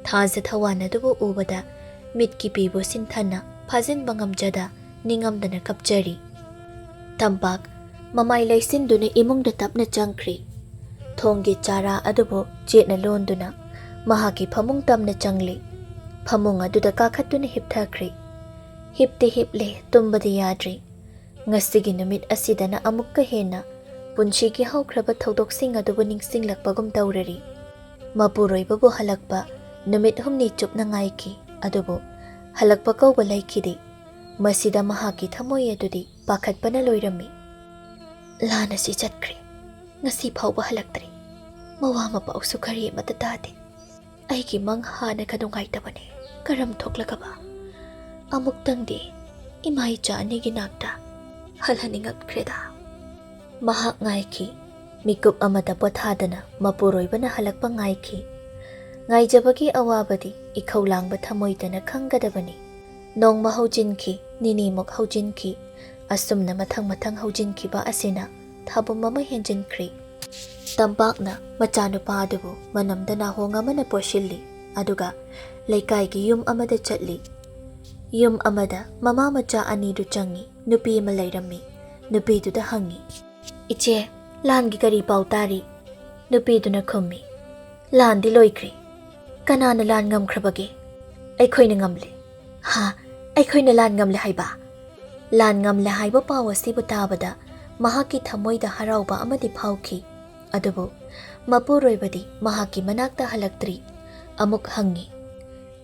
ꯊꯥꯖ ꯊꯋꯥꯟ ꯑꯗꯨꯕꯨ ꯎꯕꯗ ꯃꯤꯠꯀꯤ ꯄꯤꯕꯨ ꯁꯤꯟꯊꯅ ꯐꯥꯖꯤꯟꯕ ꯉꯝꯖꯗ ꯅꯤꯡꯉꯝꯗꯅ ꯀꯞꯆꯔꯤ꯫ ꯇꯝꯄꯥꯛ ꯃꯃꯥꯏ ꯂꯩꯁꯤꯟꯗꯨꯅ ꯏꯃꯨꯡꯗ ꯇꯞꯅ ꯆꯪꯈ꯭ꯔꯤ꯫ ꯊꯣꯡꯒꯤ ꯆꯥꯔꯥ ꯑꯗꯨꯕꯨ ꯆꯦꯠꯅ ꯂꯣꯟꯗꯨꯅ ꯃꯍꯥꯛꯀꯤ ꯐꯃꯨꯡ ꯇꯝꯅ ꯆꯪꯂꯤ꯫ ꯐꯃꯨꯡ ꯑꯗꯨꯗ ꯀꯥꯈꯠꯇꯨꯅ ꯍꯤꯞꯊꯈ꯭ꯔꯤ꯫ ꯍꯤꯞꯇꯤ ꯍꯤꯞꯂꯦ, ꯇꯨꯝꯕꯗꯤ ꯌꯥꯗ꯭ꯔꯤ꯫ ꯉꯁꯤꯒꯤ ꯅꯨꯃꯤꯠ ꯑꯁꯤꯗꯅ ꯑꯃꯨꯛꯀ ꯍꯦꯟꯅ ꯄꯨꯟꯁꯤꯒꯤ ꯍꯧꯈ꯭ꯔꯕ ꯊꯧꯗꯣꯛꯁꯤꯡ ꯑꯗꯨꯕꯨ ꯅꯤꯡꯁꯤꯡꯂꯛꯄꯒꯨꯝ ꯇꯧꯔꯔꯤ꯫ ꯃꯄꯨꯔꯣꯏꯕꯕꯨ ꯍꯜꯂꯛꯄ ꯅꯨꯃꯤꯠ ꯍꯨꯝꯅꯤ ꯆꯨꯞꯅ ꯉꯥꯏꯈꯤ, ꯑꯗꯨꯕꯨ ꯍꯜꯂꯛꯄ ꯀꯧꯕ ꯂꯩꯈꯤꯗꯦ꯫ ꯃꯁꯤꯗ ꯃꯍꯥꯛꯀꯤ ꯊꯃꯣꯏ ꯑꯗꯨꯗꯤ ꯄꯥꯈꯠꯄꯅ ꯂꯣꯏꯔꯝꯃꯤ꯫ "ꯂꯥꯟ ꯑꯁꯤ ꯆꯠꯈ꯭ꯔꯦ, ꯉꯁꯤ ꯐꯥꯎꯕ ꯍꯜꯂꯛꯇ꯭ꯔꯤ꯫ ꯃꯋꯥ ꯃꯄꯥꯎꯁꯨ ꯀꯔꯤ ꯑꯃꯠꯇ ꯇꯥꯗꯦ꯫ ꯑꯩꯒꯤ ꯃꯪ ꯍꯥꯟꯅꯒ ꯅꯨꯡꯉꯥꯏꯇꯕꯅꯦ꯫ ꯀꯔꯝ ꯊꯣꯛꯂꯒꯕ? ꯑꯃꯨꯛꯇꯪꯗꯤ ꯏꯃꯥ ꯏꯆꯥ ꯑꯅꯤꯒꯤ ꯅꯥꯛꯇ ꯍꯜꯍꯟꯅꯤꯡꯉꯛꯈ꯭ꯔꯦꯗ꯫" ꯃꯍꯥꯛ ꯉꯥꯏꯈꯤ꯫ ꯃꯤꯀꯨꯞ ꯑꯃꯇ ꯄꯣꯊꯥꯗꯅ ꯃꯄꯨꯔꯣꯏꯕꯅ ꯍꯜꯂꯛꯄ ꯉꯥꯏꯈꯤ꯫ ꯉꯥꯏꯖꯕꯒꯤ ꯑꯋꯥꯕꯗꯤ ꯏꯈꯧ ꯂꯥꯡꯕ ꯊꯃꯣꯏꯗꯅ ꯈꯪꯒꯗꯕꯅꯤ꯫ ꯅꯣꯡꯃ ꯍꯧꯖꯤꯟꯈꯤ꯫ ꯅꯤꯅꯤꯃꯨꯛ ꯍꯧꯖꯤꯟꯈꯤ꯫ ꯑꯁꯨꯝꯅ ꯃꯊꯪ ꯃꯊꯪ ꯍꯧꯖꯤꯟꯈꯤꯕ ꯑꯁꯤꯅ ꯊꯥꯕꯨꯝ ꯑꯃ ꯍꯦꯟꯖꯤꯟꯈ꯭ꯔꯦ꯫ ꯇꯝꯄꯥꯛꯅ ꯃꯆꯥꯅꯨꯄꯥ ꯑꯗꯨꯕꯨ ꯃꯅꯝꯗ ꯅꯥꯍꯣꯡ ꯑꯃꯅ ꯄꯣꯠꯁꯤꯜꯂꯤ, ꯑꯗꯨꯒ ꯂꯩꯀꯥꯏꯒꯤ ꯌꯨꯝ ꯑꯃꯗ ꯆꯠꯂꯤ꯫ ꯌꯨꯝ ꯑꯃꯗ ꯃꯃꯥ ꯃꯆꯥ ꯑꯅꯤꯗꯨ ꯆꯪꯉꯤ꯫ ꯅꯨꯄꯤ ꯑꯃ ꯂꯩꯔꯝꯃꯤ꯫ ꯅꯨꯄꯤꯗꯨꯗ ꯍꯪꯉꯤ, "ꯏꯆꯦ, ꯂꯥꯟꯒꯤ ꯀꯔꯤ ꯄꯥꯎ ꯇꯥꯔꯤ?" ꯅꯨꯄꯤꯗꯨꯅ ꯈꯨꯝꯃꯤ, "ꯂꯥꯟꯗꯤ ꯂꯣꯏꯈ꯭ꯔꯦ꯫ ꯀꯅꯥꯅ ꯂꯥꯟ ꯉꯝꯈ꯭ꯔꯕꯒꯦ?" "ꯑꯩꯈꯣꯏꯅ ꯉꯝꯂꯦ"꯫ "ꯍꯥ? ꯑꯩꯈꯣꯏꯅ ꯂꯥꯟ ꯉꯝꯂꯦ ꯍꯥꯏꯕ?" ꯂꯥꯟ ꯉꯝꯂꯦ ꯍꯥꯏꯕ ꯄꯥꯎ ꯑꯁꯤꯕꯨ ꯇꯥꯕꯗ ꯃꯍꯥꯛꯀꯤ ꯊꯃꯣꯏꯗ ꯍꯔꯥꯎꯕ ꯑꯃꯗꯤ ꯐꯥꯎꯈꯤ꯫ ꯑꯗꯨꯕꯨ ꯃꯄꯨꯔꯣꯏꯕꯗꯤ ꯃꯍꯥꯛꯀꯤ ꯃꯅꯥꯛꯇ ꯍꯜꯂꯛꯇ꯭ꯔꯤ꯫ ꯑꯃꯨꯛ ꯍꯪꯉꯤ,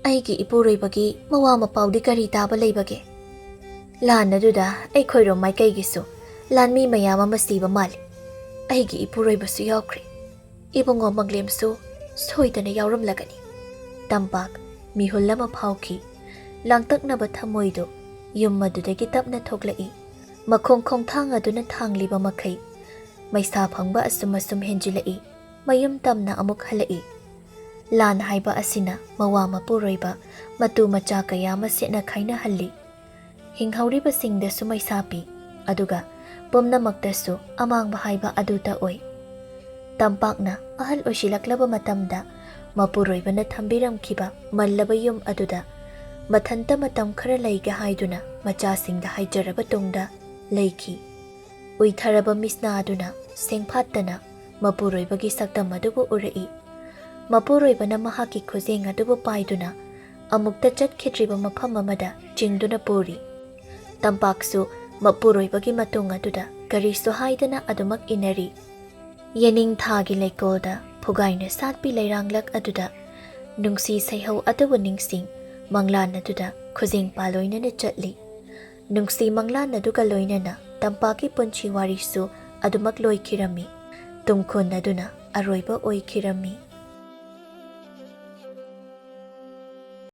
"ꯑꯩꯒꯤ ꯏꯄꯨꯔꯣꯏꯕꯒꯤ ꯃꯋꯥ ꯃꯄꯥꯎꯗꯤ ꯀꯔꯤ ꯇꯥꯕ ꯂꯩꯕꯒꯦ?" "ꯂꯥꯟ ꯑꯗꯨꯗ ꯑꯩꯈꯣꯏꯔꯣꯝ ꯃꯥꯏꯀꯩꯒꯤꯁꯨ ꯂꯥꯟꯃꯤ ꯃꯌꯥꯝ ꯑꯃ ꯁꯤꯕ ꯃꯥꯜꯂꯤ꯫ ꯑꯩꯒꯤ ꯏꯄꯨꯔꯣꯏꯕꯁꯨ ꯌꯥꯎꯈ꯭ꯔꯦ꯫ ꯏꯕꯨꯡꯉꯣ ꯃꯪꯂꯦꯝꯁꯨ ꯁꯣꯏꯗꯅ ꯌꯥꯎꯔꯝꯂꯒꯅꯤ"꯫ ꯇꯝꯄꯥꯛ ꯃꯤꯍꯨꯜ ꯑꯃ ꯐꯥꯎꯈꯤ꯫ ꯂꯥꯡꯇꯛꯅꯕ ꯊꯃꯣꯏꯗꯨ ꯌꯨꯝ ꯑꯗꯨꯗꯒꯤ ꯇꯞꯅ ꯊꯣꯛꯂꯛꯏ꯫ ꯃꯈꯣꯡ ꯈꯣꯡꯊꯥꯡ ꯑꯗꯨꯅ ꯊꯥꯡꯂꯤꯕ ꯃꯈꯩ ꯃꯩꯁꯥ ꯐꯪꯕ ꯑꯁꯨꯝ ꯑꯁꯨꯝ ꯍꯦꯟꯖꯤꯜꯂꯛꯏ꯫ ꯃꯌꯨꯝ ꯇꯝꯅ ꯑꯃꯨꯛ ꯍꯜꯂꯛꯏ꯫ ꯂꯥꯟ ꯍꯥꯏꯕ ꯑꯁꯤꯅ ꯃꯋꯥ ꯃꯄꯨꯔꯣꯏꯕ ꯃꯇꯨ ꯃꯆꯥ ꯀꯌꯥ ꯑꯃ ꯁꯦꯠꯅ ꯈꯥꯏꯅꯍꯜꯂꯤ꯫ ꯍꯤꯡꯍꯧꯔꯤꯕꯁꯤꯡꯗꯁꯨ ꯃꯩꯁꯥ ꯄꯤ, ꯑꯗꯨꯒ ꯄꯨꯝꯅꯃꯛꯇꯁꯨ ꯑꯃꯥꯡꯕ ꯍꯥꯏꯕ ꯑꯗꯨꯇ ꯑꯣꯏ꯫ ꯇꯝꯄꯥꯛꯅ ꯑꯍꯜ ꯑꯣꯏꯁꯤꯜꯂꯛꯂꯕ ꯃꯇꯝꯗ ꯃꯄꯨꯔꯣꯏꯕꯅ ꯊꯝꯕꯤꯔꯝꯈꯤꯕ ꯃꯜꯂꯕ ꯌꯨꯝ ꯑꯗꯨꯗ ꯃꯊꯟꯇ ꯃꯇꯝ ꯈꯔ ꯂꯩꯒꯦ ꯍꯥꯏꯗꯨꯅ ꯃꯆꯥꯁꯤꯡꯗ ꯍꯥꯏꯖꯔꯕ ꯇꯨꯡꯗ ꯂꯩꯈꯤ꯫ ꯎꯏꯊꯔꯕ ꯃꯤꯠꯁꯅꯥ ꯑꯗꯨꯅ ꯁꯦꯡꯐꯥꯠꯇꯅ ꯃꯄꯨꯔꯣꯏꯕꯒꯤ ꯁꯛꯇꯝ ꯑꯗꯨꯕꯨ ꯎꯔꯛꯏ꯫ ꯃꯄꯨꯔꯣꯏꯕꯅ ꯃꯍꯥꯛꯀꯤ ꯈꯨꯖꯦꯡ ꯑꯗꯨꯕꯨ ꯄꯥꯏꯗꯨꯅ ꯑꯃꯨꯛꯇ ꯆꯠꯈꯤꯗ꯭ꯔꯤꯕ ꯃꯐꯝ ꯑꯃꯗ ꯆꯤꯡꯗꯨꯅ ꯄꯨꯔꯤ꯫ ꯇꯝꯄꯥꯛꯁꯨ ꯃꯄꯨꯔꯣꯏꯕꯒꯤ ꯃꯇꯨꯡ ꯑꯗꯨꯗ ꯀꯔꯤꯁꯨ ꯍꯥꯏꯗꯅ ꯑꯗꯨꯃꯛ ꯏꯟꯅꯔꯤ꯫ ꯌꯦꯅꯤꯡꯊꯥꯒꯤ ꯂꯩꯀꯣꯜꯗ ꯐꯨꯒꯥꯏꯅ ꯁꯥꯠꯄꯤ ꯂꯩꯔꯥꯡꯂꯛ ꯑꯗꯨꯗ ꯅꯨꯡꯁꯤ ꯁꯩꯍꯧ ꯑꯗꯨꯕꯨ ꯅꯤꯡꯁꯤꯡ ꯃꯪꯂꯥꯟ ꯑꯗꯨꯗ ꯈꯨꯖꯦꯡ ꯄꯥꯂꯣꯏꯅꯅ ꯆꯠꯂꯤ꯫ ꯅꯨꯡꯁꯤ ꯃꯪꯂꯥꯟ ꯑꯗꯨꯒ ꯂꯣꯏꯅꯅ ꯇꯝꯄꯥꯛꯀꯤ ꯄꯨꯟꯁꯤ ꯋꯥꯔꯤꯁꯨ ꯑꯗꯨꯃꯛ ꯂꯣꯏꯈꯤꯔꯝꯃꯤ꯫ ꯇꯨꯡꯈꯨꯟ ꯑꯗꯨꯅ ꯑꯔꯣꯏꯕ ꯑꯣꯏꯈꯤꯔꯝꯃꯤ꯫